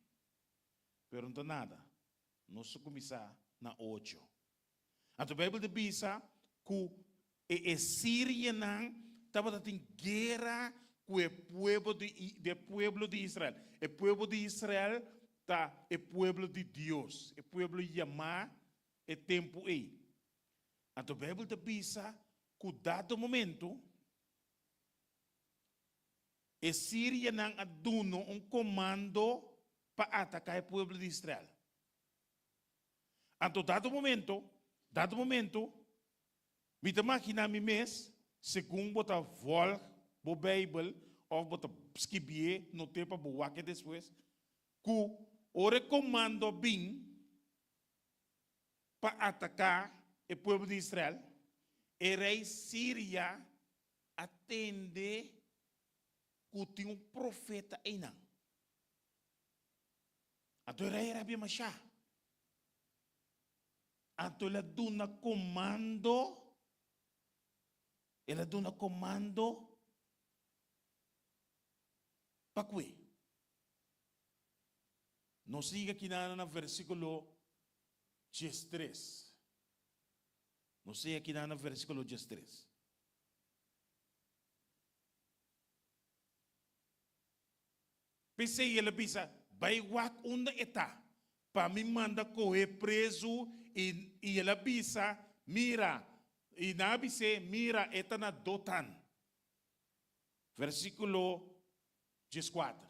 Pero no ta nada. Nos ta cuminsá na 8. Anto Bijbel ta bisa cu E esirianan tabata tin guera ku e pueblo di e pueblo di Israel. E pueblo di Israel ta e pueblo di Dios, e pueblo yamá e tempu ei. Anto Beibel ta bisa ku dado momento e sirianan a duna un komando pa ataká e pueblo di Israel. Anto dado momento, dado momento, Mi ta maginá mi mes, segun bo ta vòlg bo Beibel òf bo ta skibié, not'é pa bo wak e despues, ku ora e komando a bin, pa ataká e pueblo di Israel, e rei Siria a tende ku tin un profeta einan. Anto e rei a rabia mashá. Anto el a duna komando, el a duna komando pa kue. Nos sigue aki na versíkulo diestres. Nos sigue aki na versíkulo diestres. P'esei el a bisa, Bai wak unda e ta, pa mi manda kohe prezu. I, i el a bisa, Mira, i nan a bis'é, Mira, e ta na Dotan. Versíkulo dieskuater.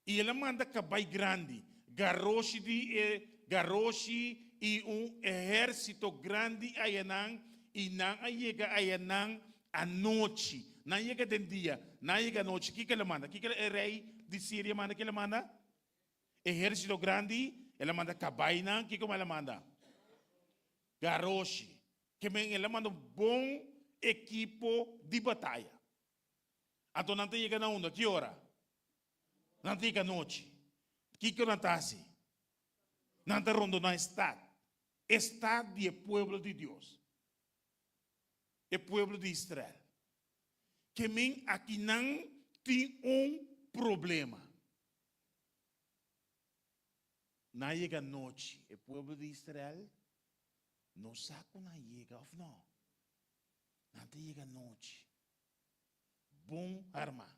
I el a manda kabai grandi, garoshi di e garoshi i un ehérsito grandi ayanan, i nan a yega ayanan anochi. Nan a yega den dia, nan a yega anochi. Kiko el a manda? Kiko e rei di Siria manda? Kiko el a manda? Ehérsito grandi, el a manda kabainan. Kiko mas el a manda? Garoshi. Ke men el a manda un bon ekipo di bataya. Anto nan ta yega na unda? Ki ora? Nan ta yega anochi. Kiko nan ta hasi? Nan ta rondoná e stat, e stat di e pueblo di Dios, e pueblo di Israel. Ke men aki nan tin un problema. Nan a yega anochi, e pueblo di Israel no sa ku nan yega òf no. Nan ta yega anochi. Bon armá.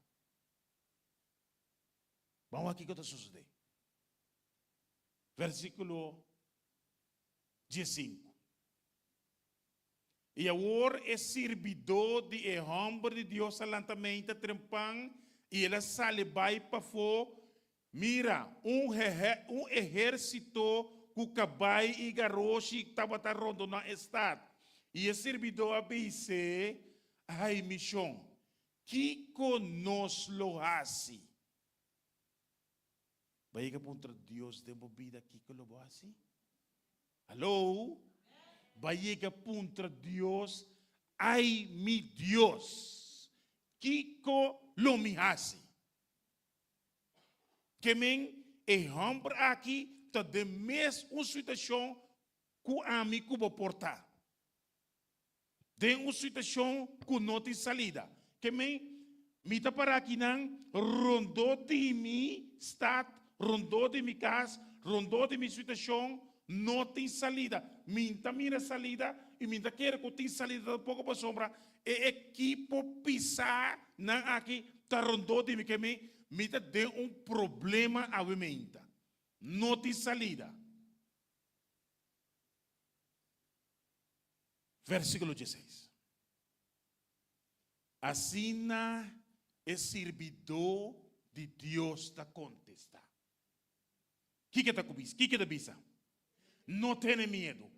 Ban wak kiko ta sosodé. Versíkulo diesinku. I awor e sirbidó di e hòmber di Dios a lanta meinta trempan i el a sali bai pafó. Mira, un un ehérsito ku kabai i garoshi tabata rondoná e stat. I e sirbidó a bis'é, Ai, mi shon, kiko nos lo hasi? Bo a yega puntra Dios den bo bida kiko lo bo hasi? Haló? Bo a yega puntra Dios, Ai, mi Dios, kiko lo mi hasi? Ke men e hòmber aki ta den mes un situashon ku ami ku bo por ta. Den un situashon ku no tin salida. Ke men mi ta para akinan rondó di mi stat, rondó di mi kas, rondó di mi situashon, no tin salida. Mi ta mira salida i mi ta kere ku tin salida tampoko pasobra E ekipo pisá nan aki ta rondó di mi ke mi, mi ta den un problema awe meinta. No tin salida. Versíkulo dieseis. Asina e sirbidó di Dios ta kontestá. Kiko ta ku bisa? Kiko ta bisa? No tene miedu,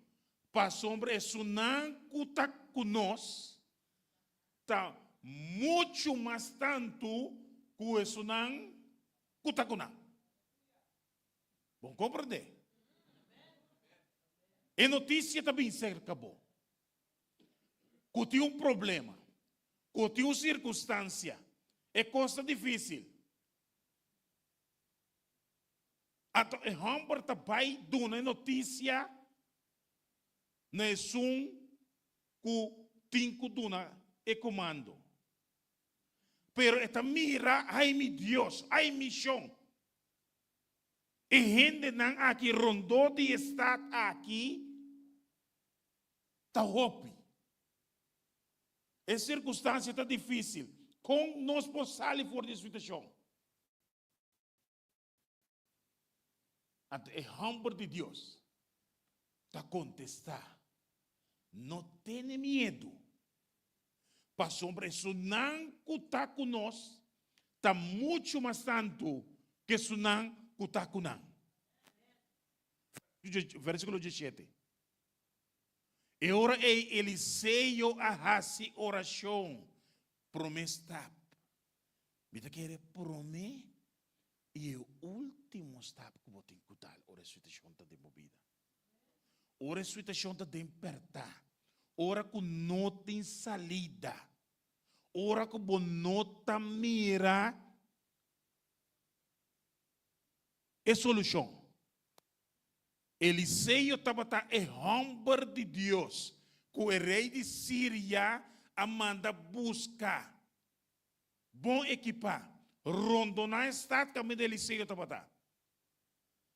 pasobra esunnan ku ta ku nos ta muchu mas tantu ku esunnan ku ta ku nan. Bon komprendé? E notisia ta bin serka bo ku tin un problema, ku tin un sirkunstansia, e kos ta difísil. Anto e hòmber ta bai duna e notisia na esun ku tin ku duna e komando. Pero e ta mira, ai mi Dios, ai mi shon! E hendenan aki rondó di e stat aki ta hopi. E sirkunstansia ta difísil. Kon nos por sali for di e situashon? Anto e hòmber di Dios ta kontestá, No tene miedu, pasobra esunnan ku ta ku nos ta muchu mas tantu ku esunnan ku ta ku nan. Versíkulo diesshete. E ora ei Eliseo a hasi orashon, Promé stap. Mi ta kere promé. I e último stap ku bo tin ku dal ora e situashon ta den bo bida. Ora e situashon ta den pèrtá, ora ku no tin salida, ora ku bo no ta mira e solushon. Eliseo tabata e hòmber di Dios ku e rei di Siria a manda buska. Bon ekipá, rondoná e stat kaminda Eliseo tabata.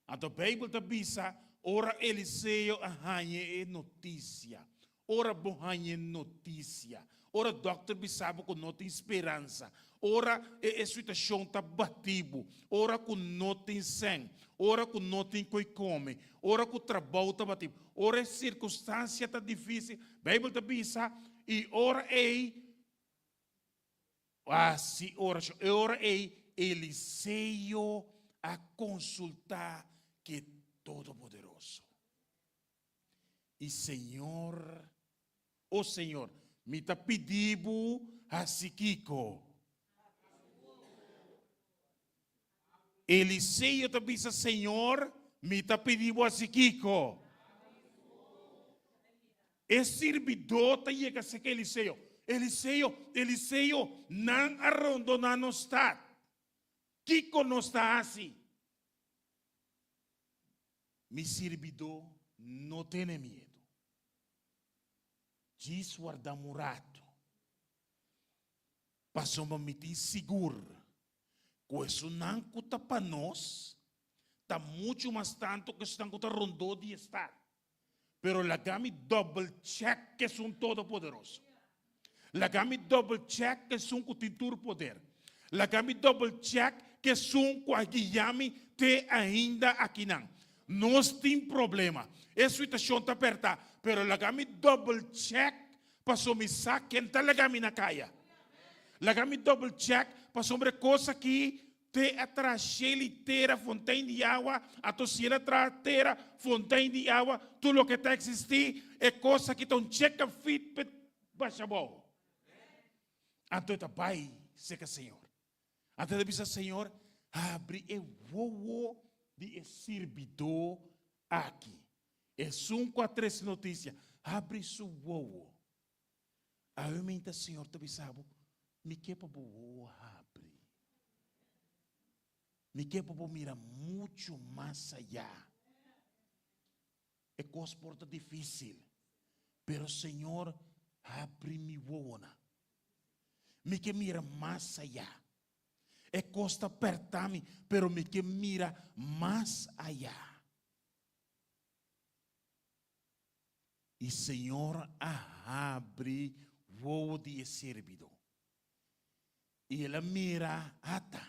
Anto Beibel ta bisa, Ora Eliseo a haña e notisia, ora bo haña e notisia, ora dòkter bisa bo ku no tin speransa, ora e e situashon ta bati bo, ora ku no tin sèn, ora ku no tin koi kome, ora ku trabou ta bati bo, ora e sirkunstansia ta difísil, Beibel ta bisa, i ora ei Hasi orashon. E ora ei Eliseo a konsultá ku e Todopoderoso. I Señor, O Señor, mi ta pidi bo hasi kiko? Eliseo ta bisa, Señor, mi ta pidi bo hasi kiko? E sirbidó ta yega serka Eliseo, Eliseo, Eliseo, nan a rondoná nos stat. Kiko nos ta hasi? Mi sirbidó no tene miedu. Djis warda un ratu, pasobra mi tin sigur ku esunnan ku ta pa nos ta muchu mas tantu ku esunnan ku ta rondó di e stat. Pero laga mi double check ku esun Todopoderoso. Laga mi double check ku esun ku tin tur poder. Laga mi double check ku esun ku a guia mi te ainda akinan. Nos tin problema. E situashon ta apertá. Pero laga mi double check pasobra mi sa ken ta laga mi na kaya. Laga mi double check pasobra e kos aki Te a traha shel i tera, fontein di awa, anto si el a traha tera, fontein di awa, tur loke ta eksistí, e kos aki ta un cheka fit p'e basha abou. Anto e ta bai serka Señor. Anto e ta bisa, Señor, habri e wowo di e sirbidó aki. Esun ku a trese notisia, habri su wowo. Awe meinta Señor ta bisa bo, Mi ke pa bo wowo habri. Mi ke pa bo mira muchu mas ayá. E kos por ta difísil, pero Señor habri mi wowonan. Mi ke mira mas ayá. E kos ta pèrta mi, pero mi ke mira mas ayá. I Señor a habri wowo di e sirbido, i el a mira, ata,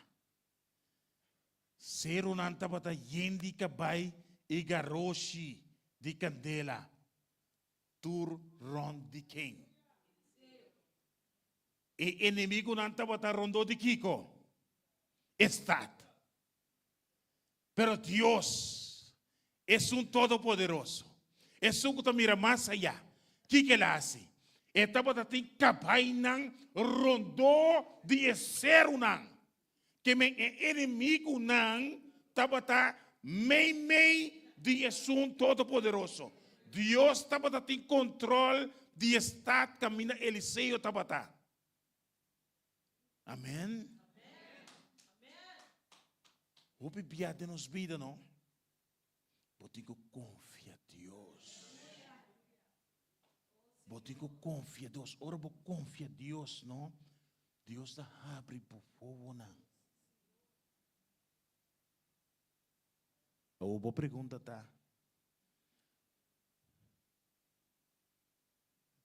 serunan tabata yen di kabai i garoshi di kandela tur rònt di ken. E enemigunan tabata rondó di kiko? E stat. Pero Dios, Esun Todopoderoso, Esun ku ta mira mas ayá, kiko El a hasi? E tabata tin kabainan rondó di e serunan, ke men e enemigunan tabata meimei di Esun Todopoderoso. Dios tabata tin kontrol di e stat kaminda Eliseo tabata. Amen. Hopi bia den nos bida, no? Bo tin ku konfia Dios. Bo tin ku konfia Dios. Ora bo konfia Dios, no? Dios ta habri bo wowonan. Awor bo pregunta ta,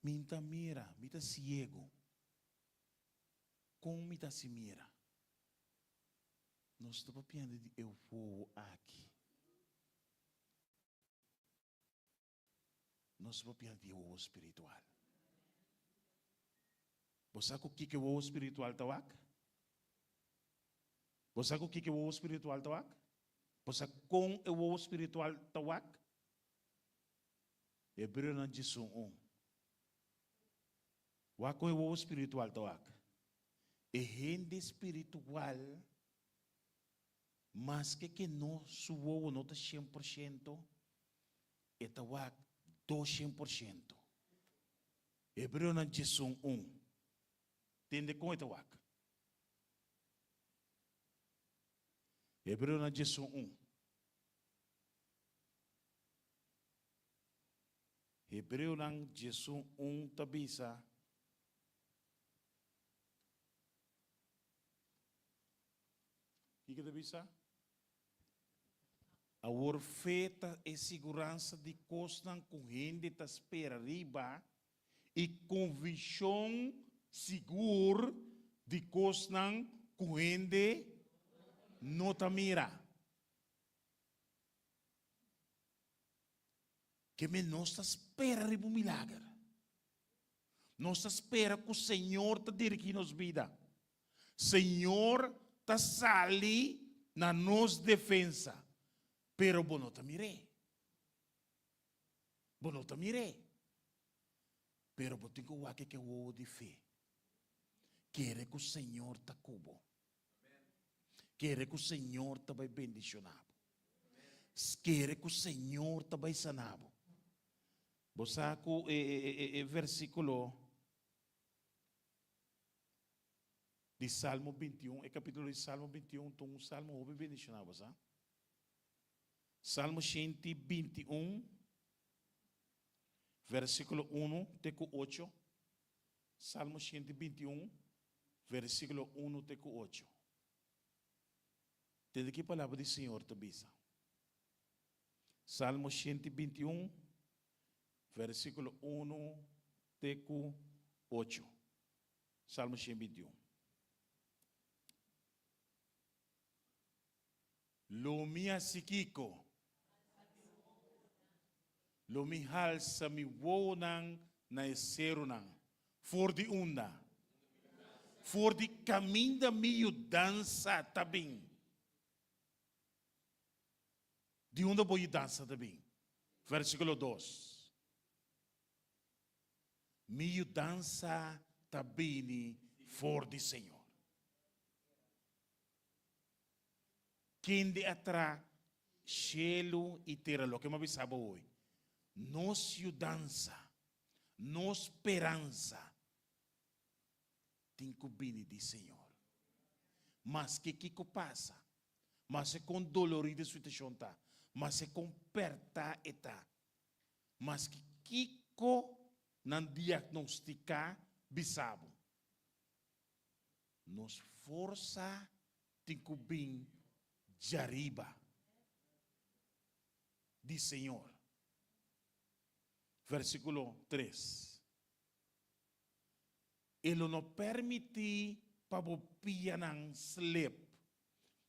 Mi ta mira, mi ta siego. Kon mi ta hasi mira? Nos ta papiando di e wowo aki. Nos ta papiando di e wowo spiritual. Bo sa ku kiko e wowo spiritual ta wak? Bo sa ku kiko e wowo spiritual ta wak? Bo sa kon e wowo spiritual ta wak? Hebreonan djesun un. Wak kon e wowo spiritual ta wak. E hende spiritual. Maske ke no su wowo no ta 100%, e ta wak 200%. Hebreonan 11. Tende kon e ta wak. Hebreonan 11. Hebreonan 11 ta bisa. Kiko ta bisa? Awor fe ta e siguransa di kosnan ku hende ta spera riba i konvikshon sigur di kosnan ku hende no ta mira. Ke men nos ta spera riba un milager. Nos ta spera ku Señor ta dirigí nos bida. Señor ta sali na nos defensa, pero bo no ta mir'é. Bo no ta mir'é. Pero bo tin ku wak e wowo di fe. Kere ku Señor ta ku bo. Kere ku Señor ta bai bendishoná bo. Kere ku Señor ta bai sana bo. Bo sa ku e versíkulo di Salmo 21, e kapítulo di Salmo 21 ta un salmo hopi bendishoná, bo sa? Salmo 121, versíkulo 1 te ku 8. Salmo 121, versíkulo 1 te ku 8. Tende ki palabra di Señor ta bisa. Salmo 121, versíkulo 1 te ku 8. Salmo 121. Lo mi hasi kiko? Lo mi halsa mi wowonan na e serunan. For di unda? For di kaminda mi yudansa ta bin. Di unda bo yudansa ta bin? Versíkulo 2. Mi yudansa ta bini for di Señor. Kende a tra shelu i tera? Loke mi a bisa bo hoy, nos yudansa, nos speransa tin ku bini di Señor. Maske kiko pasa, maske kon dolorido e situashon ta, maske kon pèrtá e ta, maske kiko nan diagnostiká bisa bo, Nos forsa tin ku bin djariba di Señor. Versíkulo 3. E lo no permití pa bo pianan slep.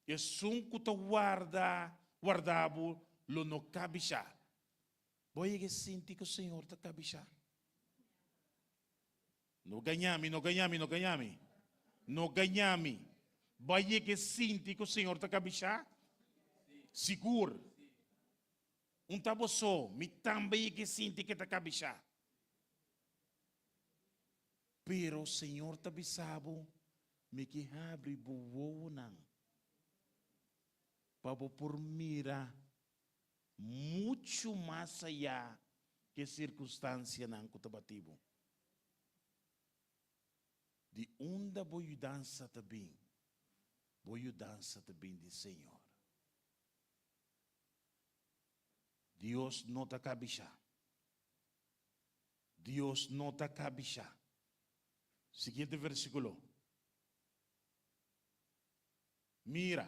Esun ku ta warda, warda bo lo no kabishá. Bo a yega sinti ku Señor ta kabishá? No gaña mi, no gaña mi, no gaña mi. No gaña mi. Bo a yega e sinti ku Señor ta kabishá? Sigur. Un ta bo so, mi tambe yega e sinti ku e ta kabishá. Pero Señor ta bisa bo, mi ke habri bo wowonan pa bo por mira muchu mas ayá ku e sirkunstansianan ku ta bati bo. Di unda bo yudansa ta bin? Bo yudansa ta bin di Señor. Dios no ta kabishá. Dios no ta kabishá. Siguiente versíkulo. Mira,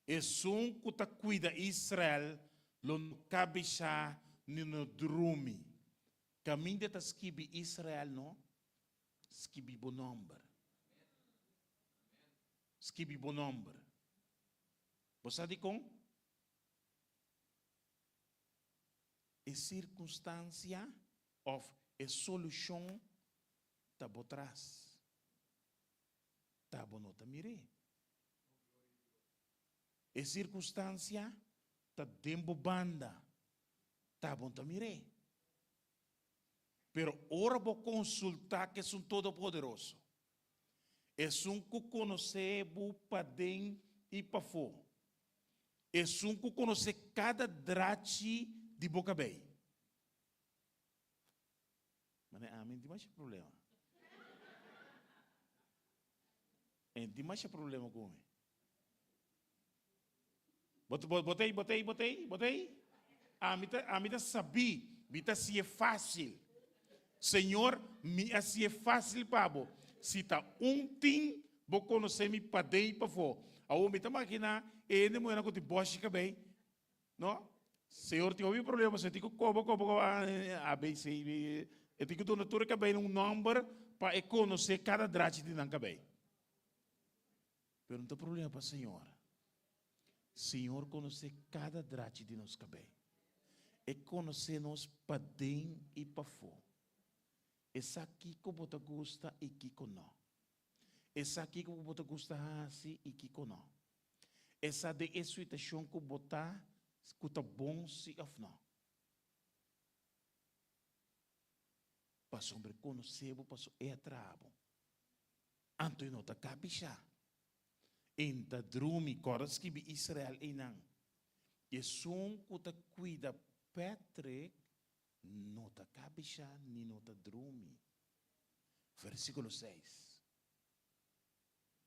esun ku ta kuida Israel lo no kabishá ni no drumi. Kaminda ta skibi Israel no, skibi bo nòmber. Skibi bo nòmber. Bo sa dikon? E sirkunstansia òf e solushon ta bo tras. Ta bo no ta mir'é. E sirkunstansia ta den bo banda, ta bo no ta mir'é. Pero ora bo konsultá ku Esun Todopoderoso, Esun ku konosé bo paden i pafó. Esun ku konosé kada drachi di bo kabei. Mane ami no tin masha problema. E no tin masha problema ku mi. Bo bo ta ei, bo ta ei, bo ta ei, bo ta ei? Ami ta, ami ta sabí, mi ta hasié fásil. Señor, mi a hasié fásil pa bo. Si ta un tin, bo konosé mi paden i pafó. Awor mi ta maginá e hende muhénan ku tin bòshi kabei, no? Señor tin hopi problema, pasobra e tin ku koba, koba, koba, A, B, C, D, e tin ku duna tur e kabeinan un nòmber pa e konosé kada drachi di nan kabei. Pero no ta problema pa Señor. Señor konosé kada drachi di nos kabei. E konosé nos paden i pafó. E sa kiko bo ta gusta i kiko no. E sa kiko bo ta gusta hasi i kiko no. E sa den e situashon ku bo ta, ku ta bon si òf no. Pasobra e konosé bo, pasobra e a traha bo. Anto e no ta kabishá. E n ta drumi, kòrda skibi Israel einan. Esun ku ta kuida Patrick no ta kabishá ni no ta drumi. Versíkulo seis.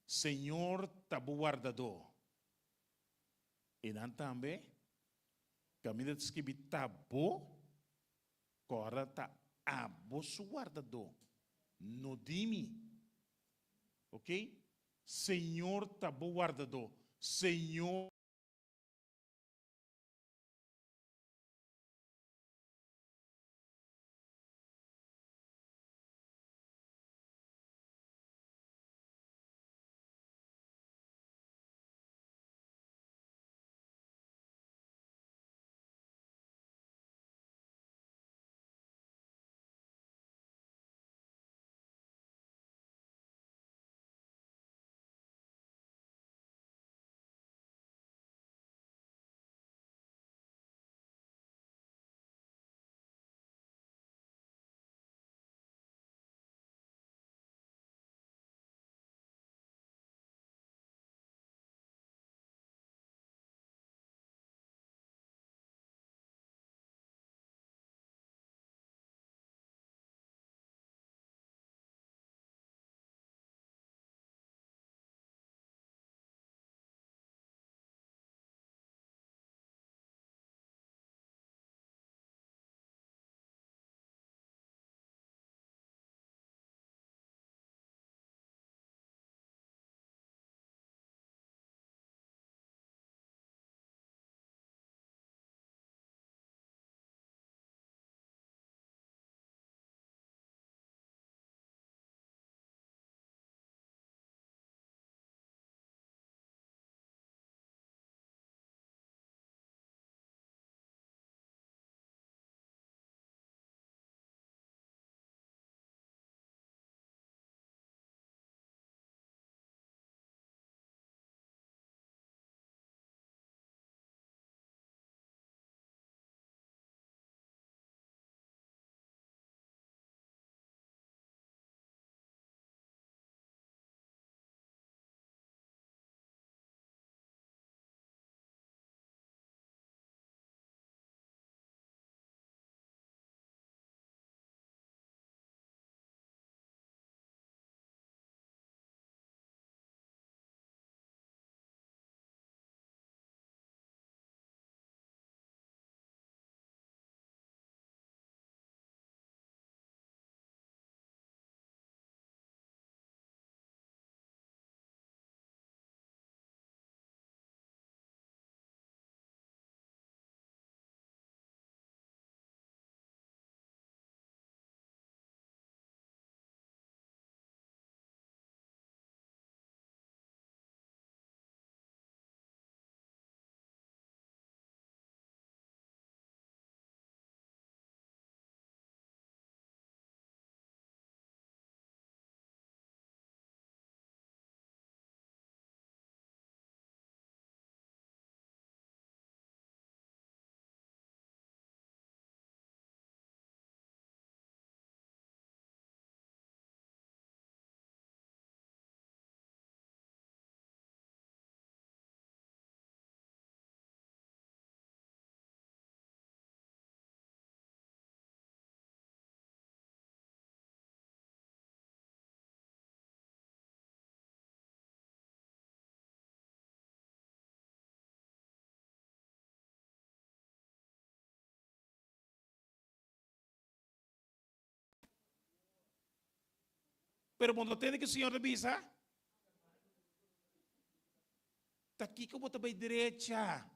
Señor ta bo wardadó. Einan tambe kaminda ta skibi ta bo. Kòrda ta abo su wardadó, no di mi. Ok? Señor ta bo wardadó. Señor. Pero bo no tende ku Señor ta bisa? Ta kiko bo ta bai drecha?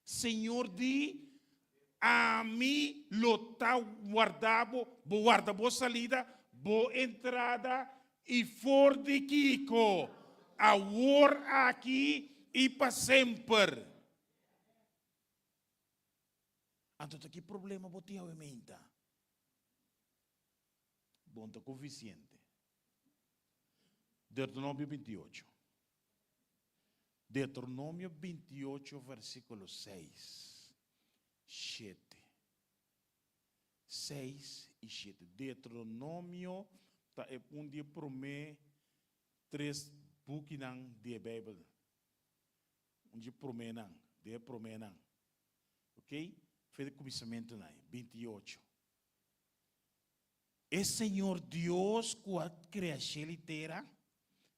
Señor di, Ami lo ta warda bo, bo warda bo salida, bo entrada i for di kiko, awor aki i pa semper. Anto ta ki problema bo tin awe meinta? Bon ta kofisiente. Deuteronomio 28. Deuteronomio 28 versíkulo 6, 7. 6 i 7. Deuteronomio ta e un di e promé tres bukinan di e Beibel. Un di e proménan, di e proménan. Ok? Fe di kuminsamentunan ei, 28. E Señor Dios ku a krea shel i tera,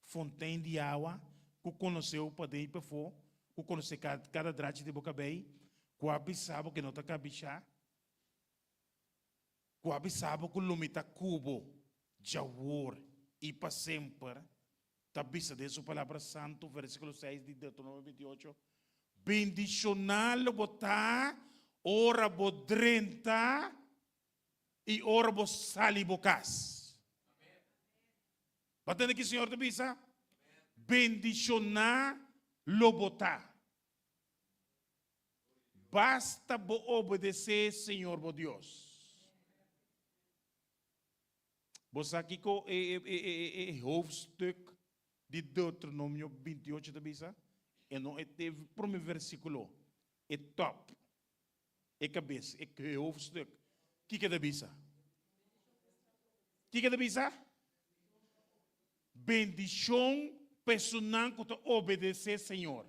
fontein di awa, ku konosé bo paden i pafó, ku konosé kada drachi di bo kabei, ku a bisa bo ke no ta kabishá, ku a bisa bo ku lo mi ta ku bo djawor i pa semper, ta bisa den su Palabra Santu, versíkulo seis di Deuteronomio 28, Bendishoná lo bo ta ora bo drenta i ora bo sali bo kas. Bo a tende ki Señor ta bisa? Bendishoná lo bo ta. Basta bo obedesé Señor bo Dios. Bo sa kiko e, e, e, e, e hoofdstuk di Deuteronomio 28 ta bisa? E no e prome versíkulo, e top. E kabes, e hoofdstuk. Kiko ta bisa? Kiko ta bisa? Bendishon pa esunnan ku ta obedesé Señor.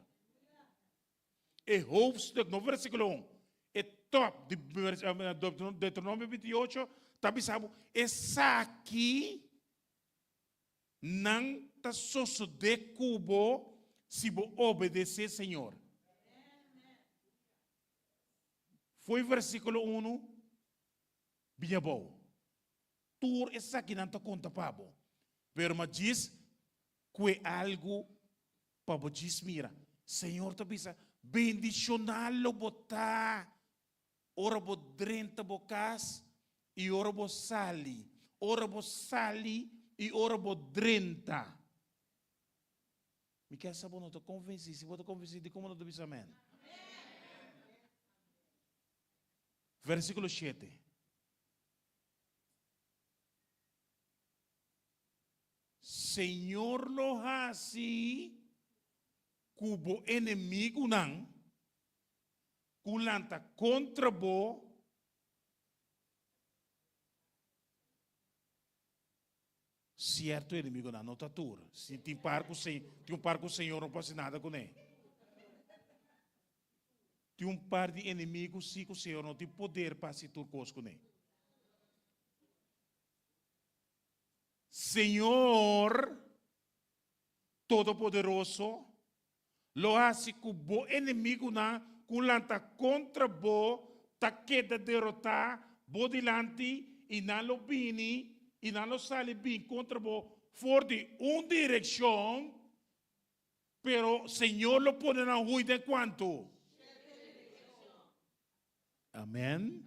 E hoofdstuk, no versíkulo un, e top di Deuteronomio 28 ta bisa bo, esaki Nan ta sosodé ku bo si bo obedesé Señor. Fo'i versíkulo unu bin abou. Tur esakinan ta konta pa bo, pero ma djis kue algu pa bo djis mira. Señor ta bisa, Bendishoná lo bo ta Ora bo drenta bo kas i ora bo sali, ora bo sali i ora bo drenta. Mi kier sa bo no ta konvensí. Si bo ta konvensí, dikon bo no ta bisa amèn? Versíkulo shete. Señor lo hasi ku bo enemigunan ku lanta kontra bo, sierto enemigunan, no ta tur. Si tin par ku se, tin un par ku Señor no por hasi nada kuné. Tin un par di enemigu si ku Señor no tin poder pa hasi tur kos kuné. Señor Todopoderoso lo hasi ku bo enemigunan ku lanta kontra bo ta keda derotá bo dilanti, i nan lo bini i nan lo sali bin kontra bo for di un direkshon, pero Señor lo pone nan hui den kuantu? Amen.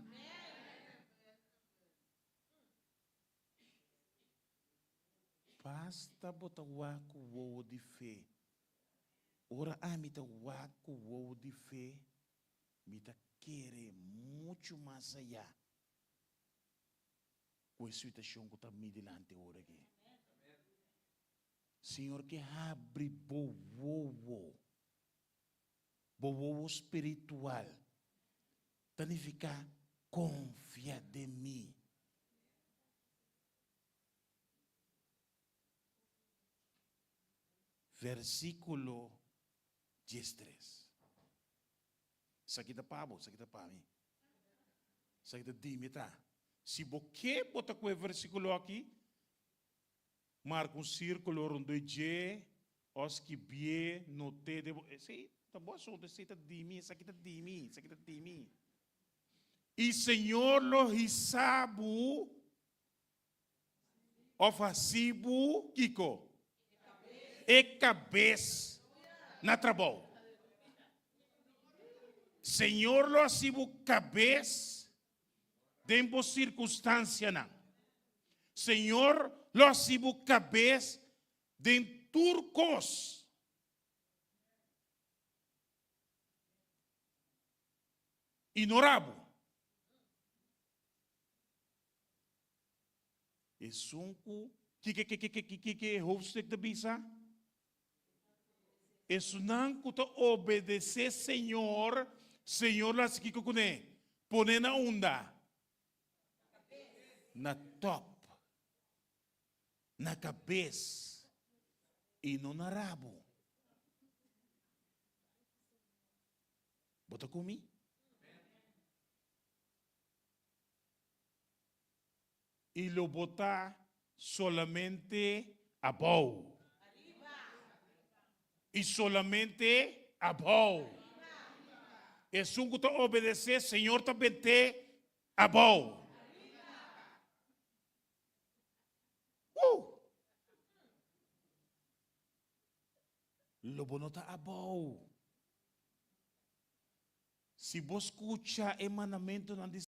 Basta bo ta wak ku wowo di fe. Ora ami ta wak ku wowo di fe, mi ta kere muchu mas ayá ku e situashon ku ta mi dilanti ora aki. Señor ke habri bo wowo, bo wowo spiritual, ta nifiká konfia den mi. Versíkulo diestres. Esaki ta pa bo, esaki ta pa mi. Esaki ta di mi ta. Si bo ke bo ta ku e versíkulo aki, marka un sírkulo rondó dje, o skibié, not'é den bo. Esei ta bo asuntu, esei ta di mi, esaki ta di mi, esaki ta di mi. I Señor lo hisa bo. Òf hasi bo kiko? E kabes na trabou. Señor lo hasi bo kabes den bo sirkunstansianan. Señor lo hasi bo kabes den tur kos. I no rabo. Esun ku kiko kiko kiko e hoofdstuk ta bisa? Esunnan ku ta obedesé Señor, Señor lo hasi kiko kuné? Pone na unda? Na top. Na kabes i no na rabo. Bo ta ku mi? I lo bo ta solamente abou. I solamente abou. Esun ku ta obedesé Señor ta bent'é abou. Woo! Lo bo no ta abou. Si bo skucha e mandamentunan di.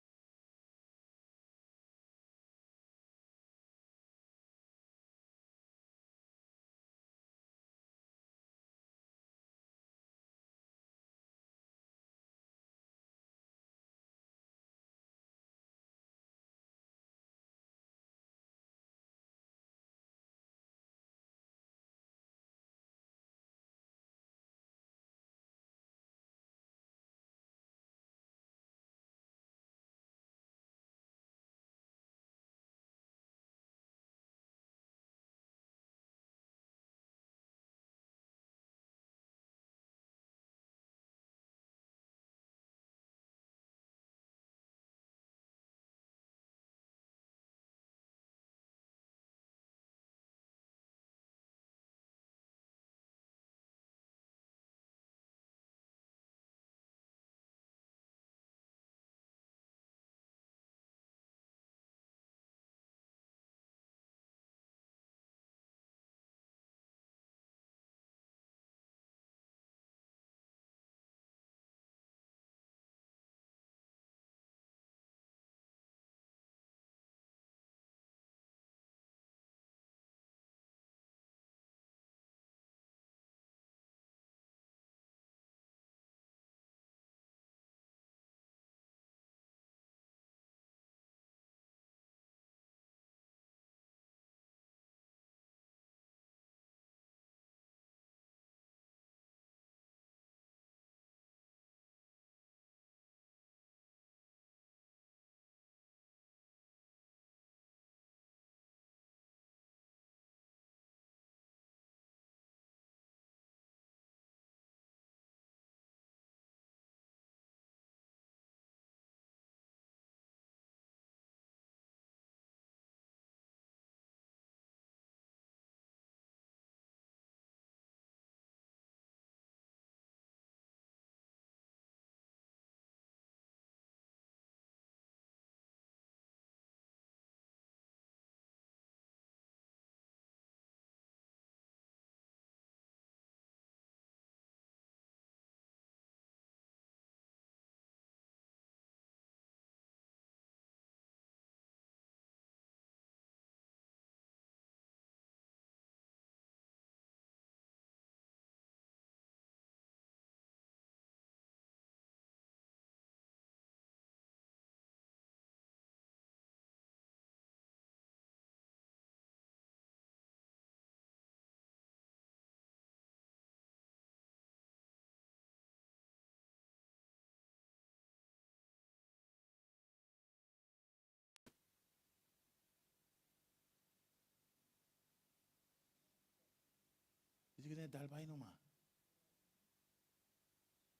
Dice que dal bai numa.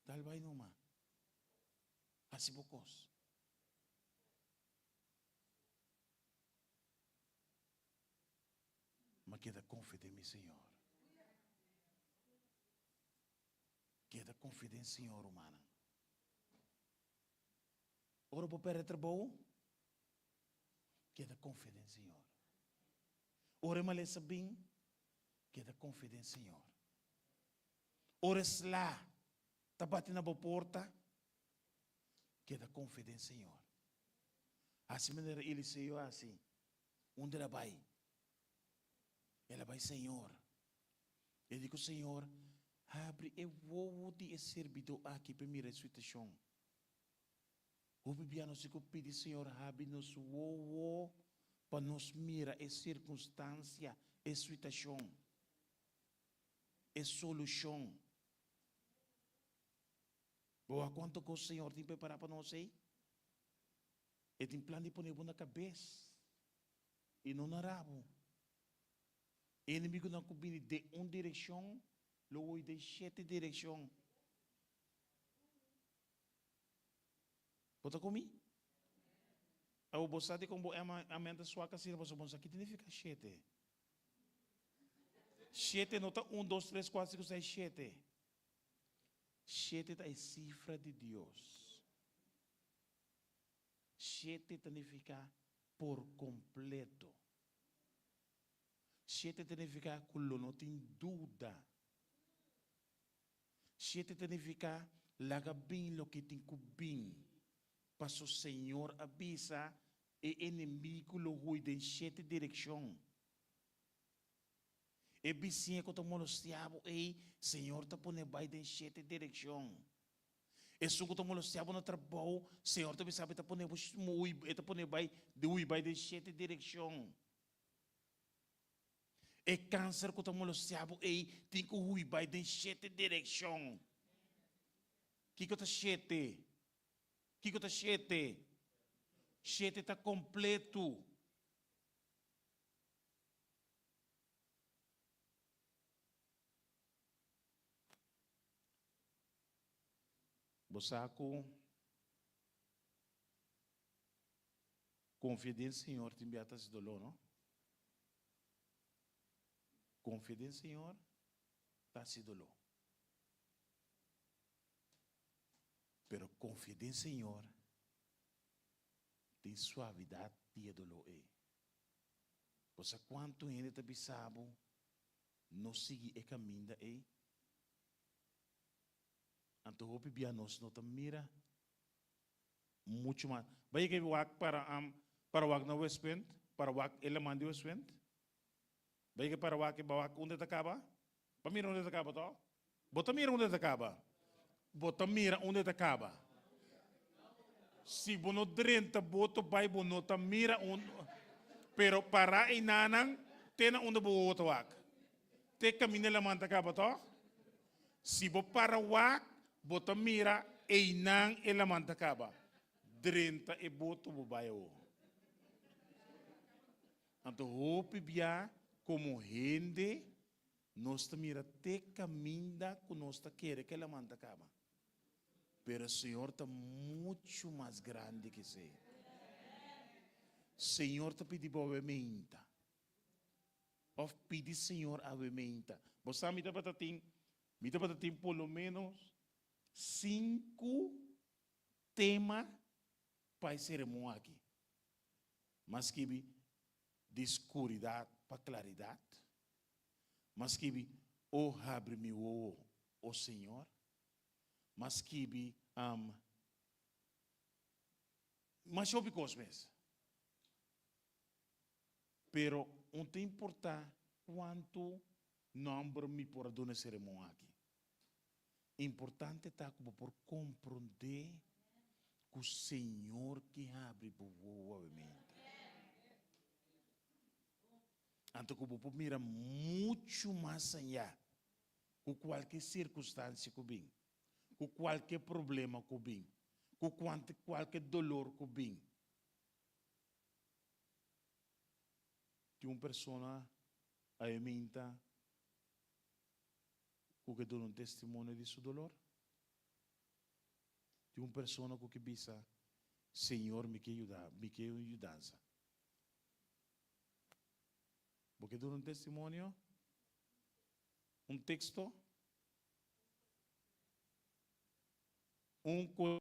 Dal bai numa. Hasi bo kos. Ma keda konfia den mi Señor. Keda konfia den Señor, rumannan. Ora bo perde trabou, keda konfia den Señor. Ora e malesa bin, keda konfia den Señor. Ora e sla ta bati na bo porta, keda konfia den Señor. Hasi manera Eliseo a hasi. Unda el a bai? El a bai Señor. El di ku Señor, Habri e wowo di e sirbidó aki pa e mira e situashon. Hopi bia nos tin ku pidi Señor habri nos wowo pa nos mira e sirkunstansia, e situashon, e solushon. Bo wak kuantu kos Señor tin prepará pa nos ei? E tin plan di pone bo na kabes i no na rabo. E enemigunan ku bini den un direkshon lo hui den shete direkshon. Bo ta ku mi? Awor bo sa dikon bo amen ta swak asina pasobra bo no sa ki ta nifiká shete. Shete no ta un, dos, tres, kuater, sinku, seis, shete. Shete ta e sifra di Dios. Shete ta nifiká por kompleto. Shete ta nifiká ku lo no tin duda. Shete ta nifiká laga bin loke tin ku bin, paso Señor a bisa e enemigu lo hui den shete direkshon. E bisiña ku ta molestiá bo ei, Señor ta pone bai den shete direkshon. Esun ku ta molestiá bo na trabou, Señor ta bisa bo e ta pone bo hui, e ta pone bai hui bai den shete direkshon. E kanser ku ta molestiá bo ei tin ku hui bai den shete direkshon. Kiko ta shete? Kiko ta shete? Shete ta kompletu. Bo sa ku konfia den Señor tin bia ta hasi doló, no? Konfia den Señor ta hasi doló. Pero konfia den Señor tin suavidat di e doló ei. Bo sa kuantu hende ta bisa bo no sigui e kaminda ei? Anto hopi bia nos no ta mira muchu mas. Bai yega wak para para wak na Westpunt, para wak e laman di Westpunt. Bai yega para wak e bawak unda ta kaba? Bo mira unda ta kaba to? Bo ta mira unda ta kaba? Bo ta mira unda ta kaba? Si bo no drenta boto bai bo no ta mira un pero para einanan te na unda bo wowo ta wak. Te kaminda e laman ta kaba to? Si bo para wak, bo ta mira einan e laman ta kaba. Drenta e boto bo bai awo. Anto hopi bia komo hende nos ta mira te kaminda ku nos ta kere ku e laman ta kaba. Pero Señor ta muchu mas grandi ke esei. Señor ta pidi bo awe meinta. Of pidi Señor awe meinta. Bo sa mi tabata tin, mi tabata tin por lo menos sinku tema pa e seremon aki. M'a skibi di skuridat pa klaridat. M'a skibi O habri mi wowo, o Señor. M'a skibi masha hopi kos mes. Pero un ta importá kuantu nòmber mi por a duna e seremon aki. Importante ta ku bo por komprondé ku Señor ke habri bo wowo awemente. Anto ku bo por mira muchu mas ayá ku kualke sirkunstansia ku bin, ku kualke problema ku bin, ku kualke dolor ku bin. Tin un persona aweminta ku ke duna un testimonio di su dolor? Tin un persona ku ke bisa, Señor mi ke yuda, mi ke un yudansa. Bo ke duna un testimonio? Un teksto? Un.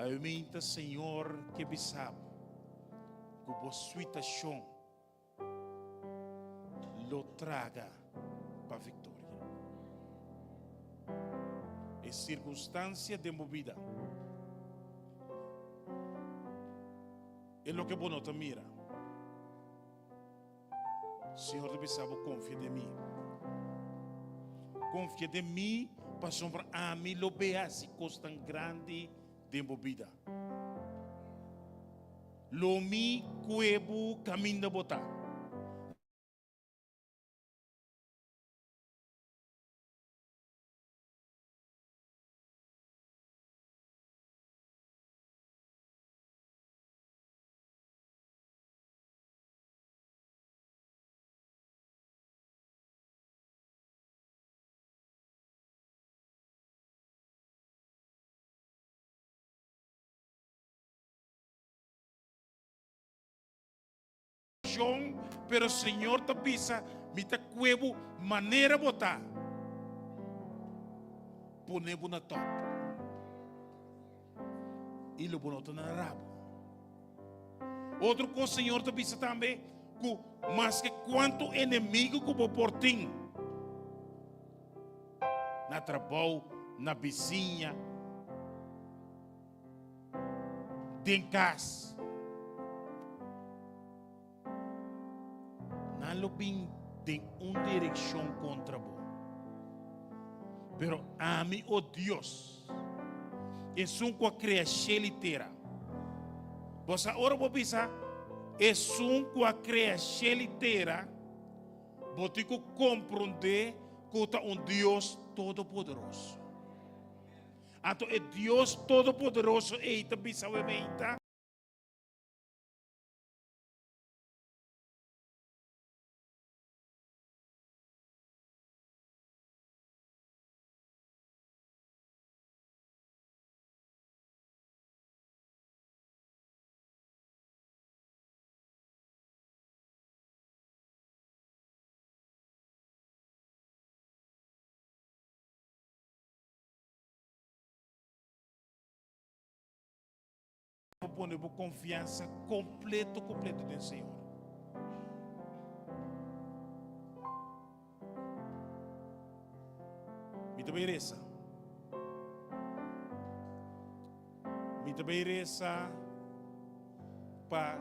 Awe Señor ke bisa bo ku bo situashon lo traga pa viktoria. E sirkunstansia den bo bida e loke bo no ta mira. Señor ta bisa bo konfia den mi. Konfia den mi pasobra ami lo be hasi kosnan grandi den bo bida. Lo mi kue bo kaminda bo ta. Pero Señor ta bisa, mi ta kue bo manera bo ta. Pone bo na top. I lo bo no ta na rabo. Otro kos Señor ta bisa tambe, ku maske kuantu enemigo ku bo por tin, na trabou, na bisiña, den kas. Nan lo bin den un direkshon kontra bo. Pero ami, o Dios, esun ku a krea shel i tera. Bo sa ora bo bisa esun ku a krea shel i tera, Bo tin ku komprondé ku ta un Dios Todopoderoso. Anto e Dios Todopoderoso ei ta bisa awe meinta. Bo pone bo konfiansa kompleto kompleto den Señor. Mi ta bai resa. Mi ta bai resa pa.